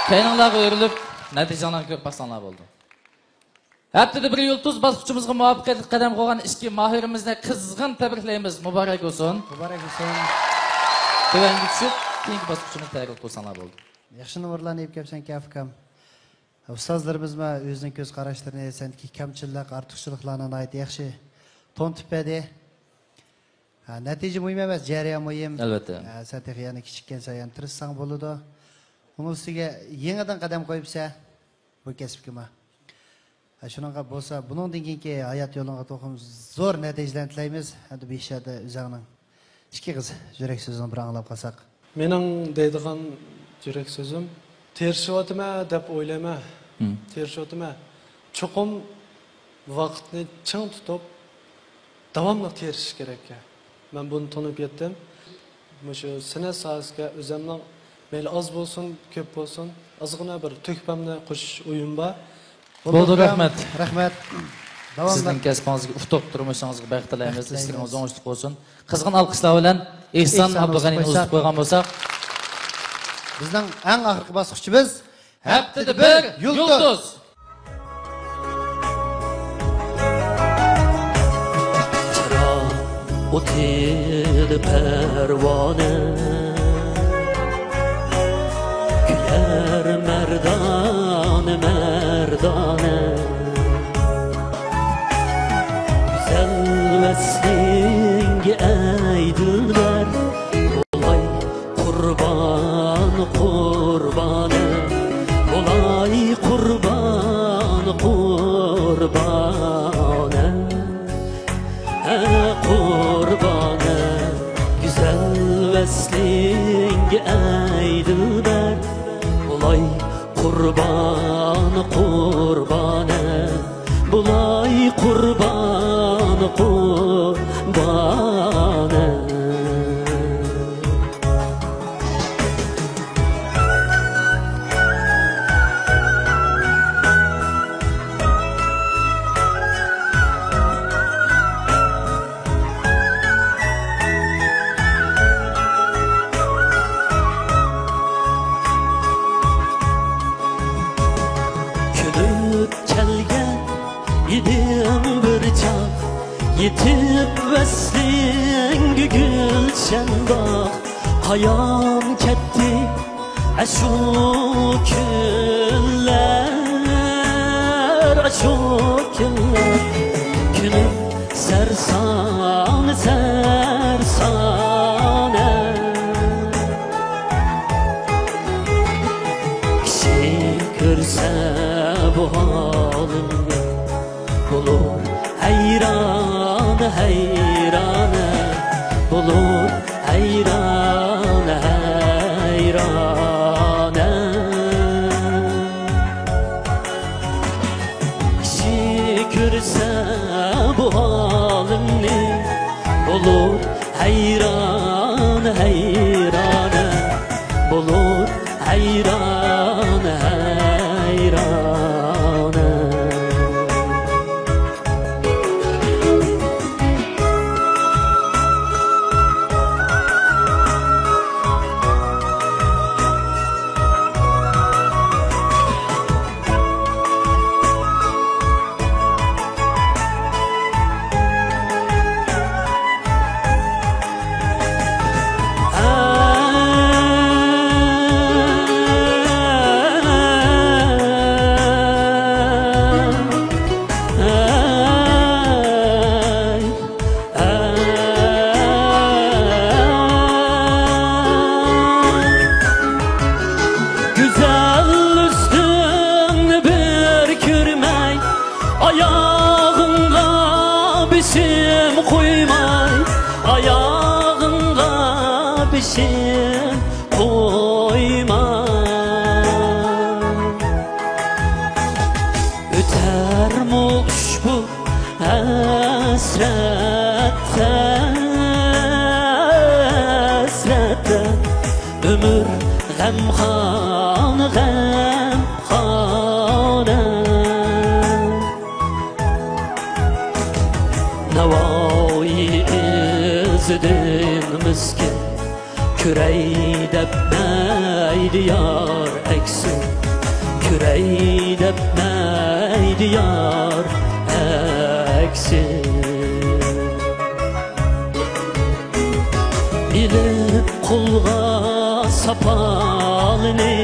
كەينىڭلارغا ئۆرۈلۈپ، نەتىجىڭلارنى كۆرۈپ باقساڭلار بولىدۇ. ھەپتىدە بىر يۇلتۇز باسقۇچىمىزغا مۇۋەپپەقىيەتلىك قەدەم قويغان ئىككى ماھىرىمىزنى قىزغىن تەبرىكلەيمىز. مۇبارەك بولسۇن. مۇبارەك بولسۇن. تۆۋەنگە چۈشۈپ، كېيىنكى باسقۇچىمىزنى تەييارلىق قىلساڭلار بولدى. ياخشى نومۇرلارنى ئېلىپ كەپسەنكەن، ئۇكام. ئۇستازلىرىمىزمۇ ئۆزىنىڭ كۆز قاراشلىرىنى، سەندىكى كەمچىللىك، ئارتۇقچىلىقلارنى ناھايىتى ياخشى تونۇتۇپ بەردى. ھە، نەتىجە مۇھىم ئەمەس، جەريان مۇھىم. ئەلۋەتتە. ھە، سەن تېخى يەنە كىچىككەنسەن، يەنە تىرىشساڭ بولىدۇ. ئۇنىڭ ئۈستىگە يېڭىدىن قەدەم قويۇپسەن بۇ كەسىپكىمۇ. ھە، شۇنىڭغا بولسا، بۇنىڭدىن كېيىنكى ھايات يولۇڭغا توخۇم زور نەتىجىلەرنى تىلەيمىز. ئەمدى بۇ ئىشلاردا ئۆزۈڭنىڭ ئىككى ئېغىز يۈرەك سۆزۈڭنى بىر ئاڭلاپ قالساق. مېنىڭ دەيدىغان يۈرەك سۆزۈم، تىرىشىۋاتىمەن دەپ ئويلايمەن. مم. تىرىشىۋاتىمەن. چوقۇم ۋاقىتنى چىڭ تۇتۇپ، داۋاملىق تىرىشىش كېرەك. مەن بۇنى تونۇپ يەتتىم. مۇشۇ سەنئەت ساھەسىگە ئۆزۈمنىڭ مەيلى ئاز بولسۇن، كۆپ بولسۇن، ئازغىنە بىر تۆھپەمنى قوشۇش ئويۇم بار. بولدى، بولدى، ئۇكام. رەھمەت. رەھمەت. داۋاملىق. سىزنىڭ كەسپىڭىزگە ئۇتۇق، تۇرمۇشىڭىزغا بەخت تىلەيمىز. بەخت تىلەيمىز. ئىشلىرىڭىز ئوڭۇشلۇق بولسۇن. قىزغىن ئالقىشلار بىلەن ئېھسان ئېھسان ئابدۇغەنىنى ئۇزىتىپ قويساق. قويغان بولساق. بىزنىڭ ئەڭ ئاخىرقى باسقۇچىمىز ھەپتىدە بىر يۇلتۇز. چىراغ ئوتىدا پەرۋانە، كۈلەر مەردانە، مەردانە. گۈزەل ۋەسلىڭگە ئەي دىلبەر، بولاي قۇربان، قۇربانە، بولاي قۇربان، قۇربانە، ھە، قۇربانە. گۈزەل ۋەسلىڭگە ئەي دىلبەر، بولاي قۇربان، قۇربانە، بولاي قۇربان، قۇربانە. كۈلۈپ كەلگەن ئىدىم بىر چاغ، يېتىپ ۋەسلىڭگە گۈلشەن باغ. قايان كەتتى ئاشۇ كۈنلەر، ئاشۇ كۈنلەر. كۈنۈم سەرسان، سەرسانە. كىشى كۆرسە بۇ ھالىمنى، بولۇر ھەيران، ھەيرانە. بولۇر ھەيران، ھەيرانە. كىشى كۆرسە بۇ ھالىمنى، بولۇر ھەيران، ھەيرانە. بولۇر ھەيران، ھەيرانە. ھەسرەتتە ئۆمۈر غەمخان، غەمخانا. ناۋايى ئىزىدىن مىسكىن، كۆرەي دەپ مەيدە يار ئەكسىن، كۆرەي دەپ مەيدە يار ئەكسىن. ئېلىپ قولغا ساپالنى،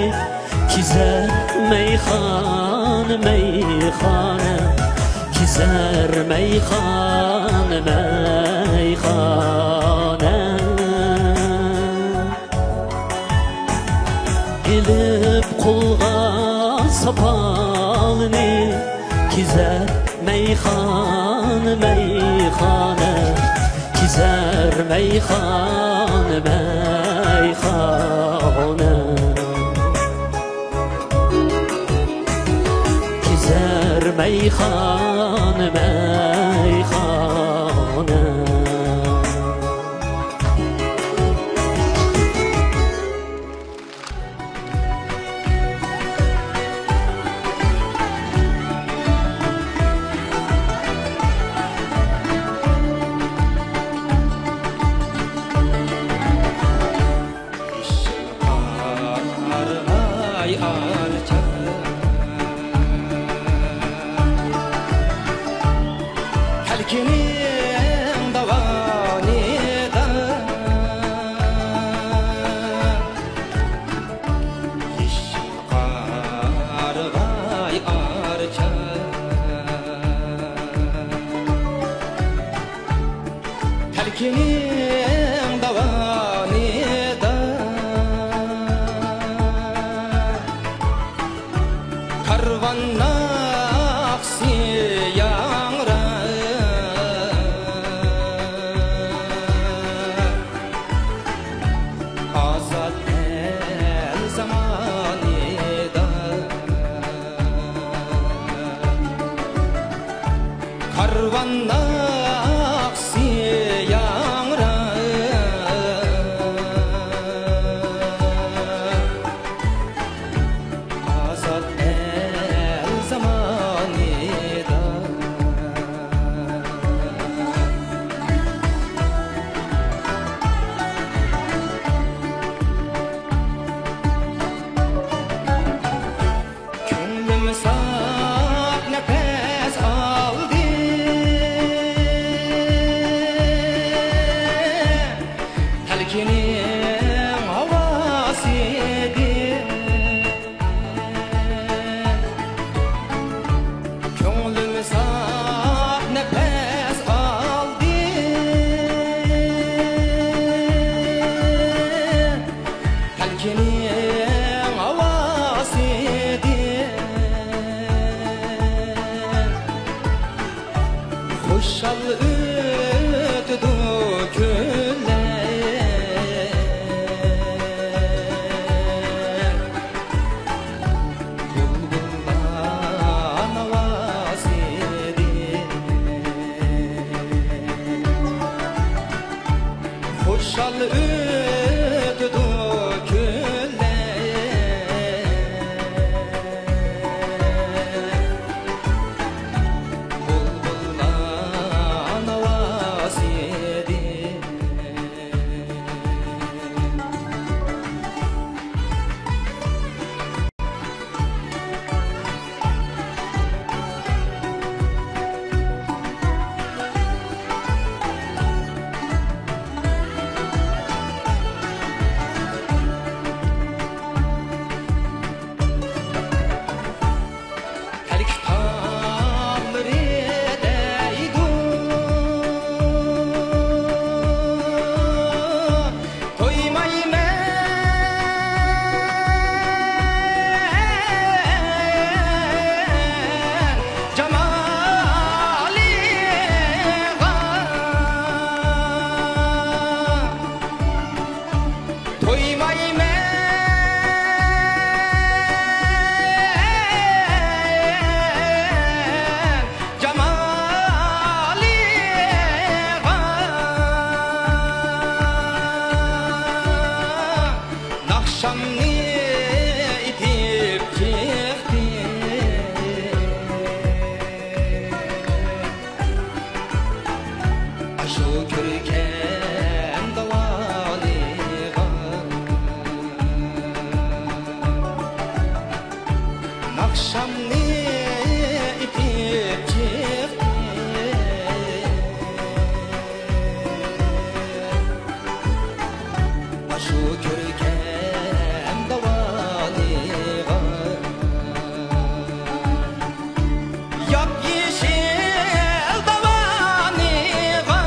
كېزەر مەيخانا، مەيخانا، كېزەر مەيخانا، مەيخانا. ئېلىپ قولغا ساپالنى، كېزەر مەيخانا، مەيخانا، كېزەر مەيخانا، مەيخانا، كېزەر مەيخانا، مەيخانا. تەلكىنىڭ داۋانىدا يېشىل قارىغاي ئارچا. تەلكىنىڭ داۋانىدا كارۋان ناخشىسى ياڭراپ، ئازاد ئەل زامانىدا كارۋان ناخشىسى ياڭراپ، ئازاد ئەل زامانىدا. كۆڭلۈم ساپ نەپەس ئالدى. شامنى ئېتىپ چىقتى. ئاشۇ كۆركەم داۋانىغا، ياپيېشىل داۋانىغا.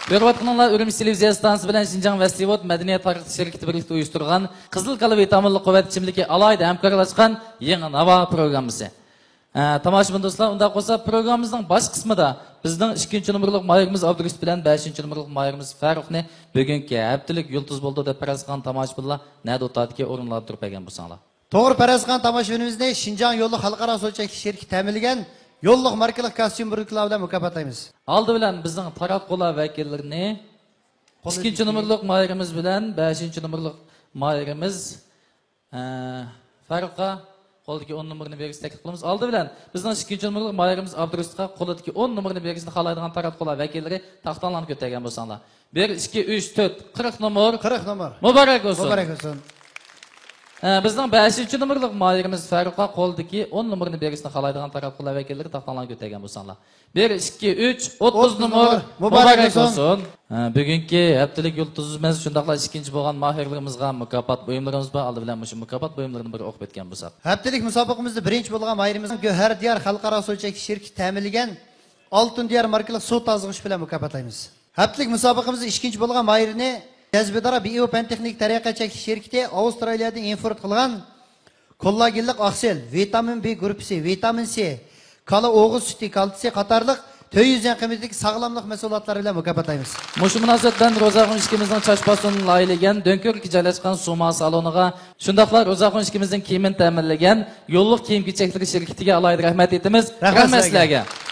كۆرۈۋاتقىنىڭلار ئۈرۈمچى تېلېۋىزىيە ئىستانسىسى بىلەن شىنجاڭ ۋەسلىۋوت مەدەنىيەت تارقىتىش شىركىتى بىرلىكتە ئۇيۇشتۇرغان قىزىل كالا ۋىتامىنلىق قۇۋۋەت ئىچىملىكى ئالاھىدە ھەمكارلاشقان يېڭى ناۋا پروگراممىسى. ئە، تاماشىبىن دوستلار، ئۇنداق بولسا پروگراممىمىزنىڭ باش قىسمىدا بىزنىڭ ئىككىنچى نومۇرلۇق ماھىرىمىز ئابدۇرېشىت بىلەن بەشىنچى نومۇرلۇق ماھىرىمىز فەرۇقنى بۈگۈنكى ھەپتىلىك يۇلتۇز بولدى دەپ پەرەز قىلغان تاماشىبىنلار نەدە ئولتۇرىدىكى ئورۇنلاردا تۇرۇپ بەرگەن بولساڭلار. توغرا پەرەز قىلغان تاماشىبىنىمىزنى شىنجاڭ يوللۇق خەلقئارا سودا چەكلىك شىركىتى تەمىنلىگەن يوللۇق ماركىلىق كاستيۇم بۇرۇلكىلار بىلەن مۇكاپاتلايمىز. ئالدى بىلەن بىزنىڭ تاراتقۇلار ۋەكىللىرىنى ئىككىنچى نومۇرلۇق ماھىرىمىز بىلەن بەشىنچى نومۇرلۇق ماھىرىمىز، ئە، فاروققا قولدىكى ئون نومۇرنى بېرىشنى تەكلىپ قىلىمىز. ئالدى بىلەن بىزنىڭ ئىككىنچى نومۇرلۇق ماھىرىمىز ئابدۇرېشىتقا قولىدىكى ئون نومۇرنى بېرىشنى خالايدىغان تاراتقۇلار ۋەكىللىرى تاختاڭلارنى كۆتەرگەن بولساڭلار. بىر، ئىككى، ئۈچ، تۆت، قىرىق نومۇر. قىرىق نومۇر. مۇبارەك بولسۇن. مۇبارەك بولسۇن. ئە، بىزنىڭ بەشىنچى نومۇرلۇق ماھىرىمىز فاروققا قولدىكى ئون نومۇرنى بېرىشنى خالايدىغان تاراتقۇلار ۋەكىللىرى تاختاڭلارنى كۆتەرگەن بولساڭلار. بىر، ئىككى، ئۈچ، ئوتتۇز نومۇر. مۇبارەك بولسۇن. ھە، بۈگۈنكى ھەپتىلىك يۇلتۇزىمىز شۇنداقلا ئىككىنچى بولغان ماھىرلىرىمىزغا مۇكاپات بۇيۇملىرىمىز بار. ئالدى بىلەن مۇشۇ مۇكاپات بۇيۇملىرىنى بىر ئوقۇپ ئۆتكەن بولساق. ھەپتىلىك مۇسابىقىمىزدە بىرىنچى بولغان ماھىرىمىز گۆھەر دىيار خەلقئارا سودا چەكلىك شىركىتى تەمىنلىگەن ئالتۇن دىيار ماركىلىق سۇ تازىغۇچ بىلەن مۇكاپاتلايمىز. ھەپتىلىك مۇسابىقىمىزدا ئىككىنچى بولغان ماھىرنى جەزبىدارا بىئىو پەن تېخنىك تەرەققىيات چەكلىك شىركىتى ئاۋسترالىيەدىن ئىمپورت قىلغان كوللاگېنلىق ئاقسىل، ۋىتامىن بى گۇرۇپپىسى، ۋىتامىن سى، كالا ئوغۇز سۈتى كالتسىي قاتارلىق تۆت يۈز يۈەن قىممىتىدىكى ساغلاملىق مەھسۇلاتلىرى بىلەن مۇكاپاتلايمىز. مۇشۇ مۇناسىۋەت بىلەن روزاخۇن ئىككىمىزنىڭ چاچ پاسونىنى لايىھەلىگەن دۆڭكۆكتە جايلاشقان سۇما سالونىغا، شۇنداقلا روزاخۇن ئىككىمىزنىىڭ كىيىمىنى تەمىنلىگەن يوللۇق كىيىم كېچەكلىرى شىركىتىگە ئالاھىدە رەھمەت ئېيتىمىز. رەھمەت رەھمەت سىلەرگە. سىلەرگە.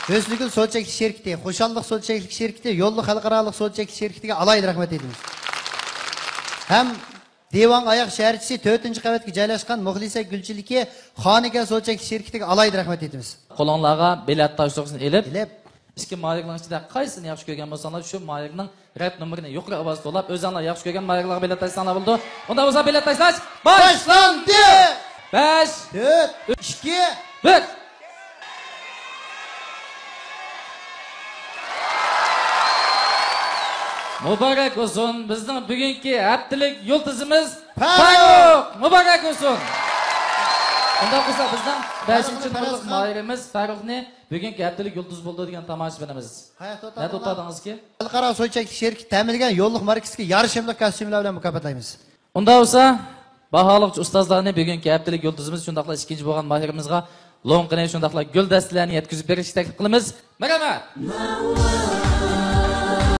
ھۆسنىگۈل سودا چەكلىك شىركىتى، خۇشاللىق سودا چەكلىك شىركىتى، يوللۇق خەلقئارالىق سودا چەكلىك شىركىتىگە ئالاھىدە رەھمەت ئېيتىمىز. ھەم دىۋاڭ ئاياغ شەھەرچىسى تۆتىنچى قەۋەتكە جايلاشقان مۇخلىسە گۈلچىلىكى خانىكە سودا چەكلىك شىركىتىگە ئالاھىدە رەھمەت ئېيتىمىز. قولۇڭلارغا بېلەت تاشلىغۇچىنى ئېلىپ، ئېلىپ، ئىككى ماھىرنىڭ ئىچىدە قايسىنى ياخشى كۆرگەن بولساڭلار، شۇ ماھىرنىڭ رەت نومۇرىنى يۇقىرى ئاۋازدا توۋلاپ، ئۆزۈڭلار ياخشى كۆرگەن ماھىرلارغا بېلەت تاشلىساڭلار بولىدۇ. ئۇنداق بولسا بېلەت تاشلاش باشلاندى! بەش، تۆت، ئۈچ، ئىككى، بىر. مۇبارەك بولسۇن، بىزنىڭ بۈگۈنكى ھەپتىلىك يۇلتۇزىمىز پاروق! پاروق! مۇبارەك بولسۇن! ئۇنداق بولسا، بىزنىڭ بەشىنچى پاروقنى نومۇرلۇق پەرۋاز قىلىڭ. ماھىرىمىز پاروقنى بۈگۈنكى ھەپتىلىك يۇلتۇز بولدى دېگەن تاماشىبىنىمىز. قاياقتا نەدە ئولتۇردۇڭلار؟ ئولتۇردىڭىزكى؟ خەلقئارا سودا چەكلىك شىركىتى تەمىنلىگەن يوللۇق ماركىسىدىكى يارىشىملىق كاستيۇملار بىلەن مۇكاپاتلايمىز. ئۇنداق بولسا، باھالىقچى ئۇستازلارنى بۈگۈنكى ھەپتىلىك يۇلتۇزىمىز، شۇنداقلا ئىككىنچى بولغان ماھىرىمىزغا لوڭقىنى، شۇنداقلا گۈلدەستىلەرنى يەتكۈزۈپ بېرىشكە تەكلىپ قىلىمىز. مەرھەمەت!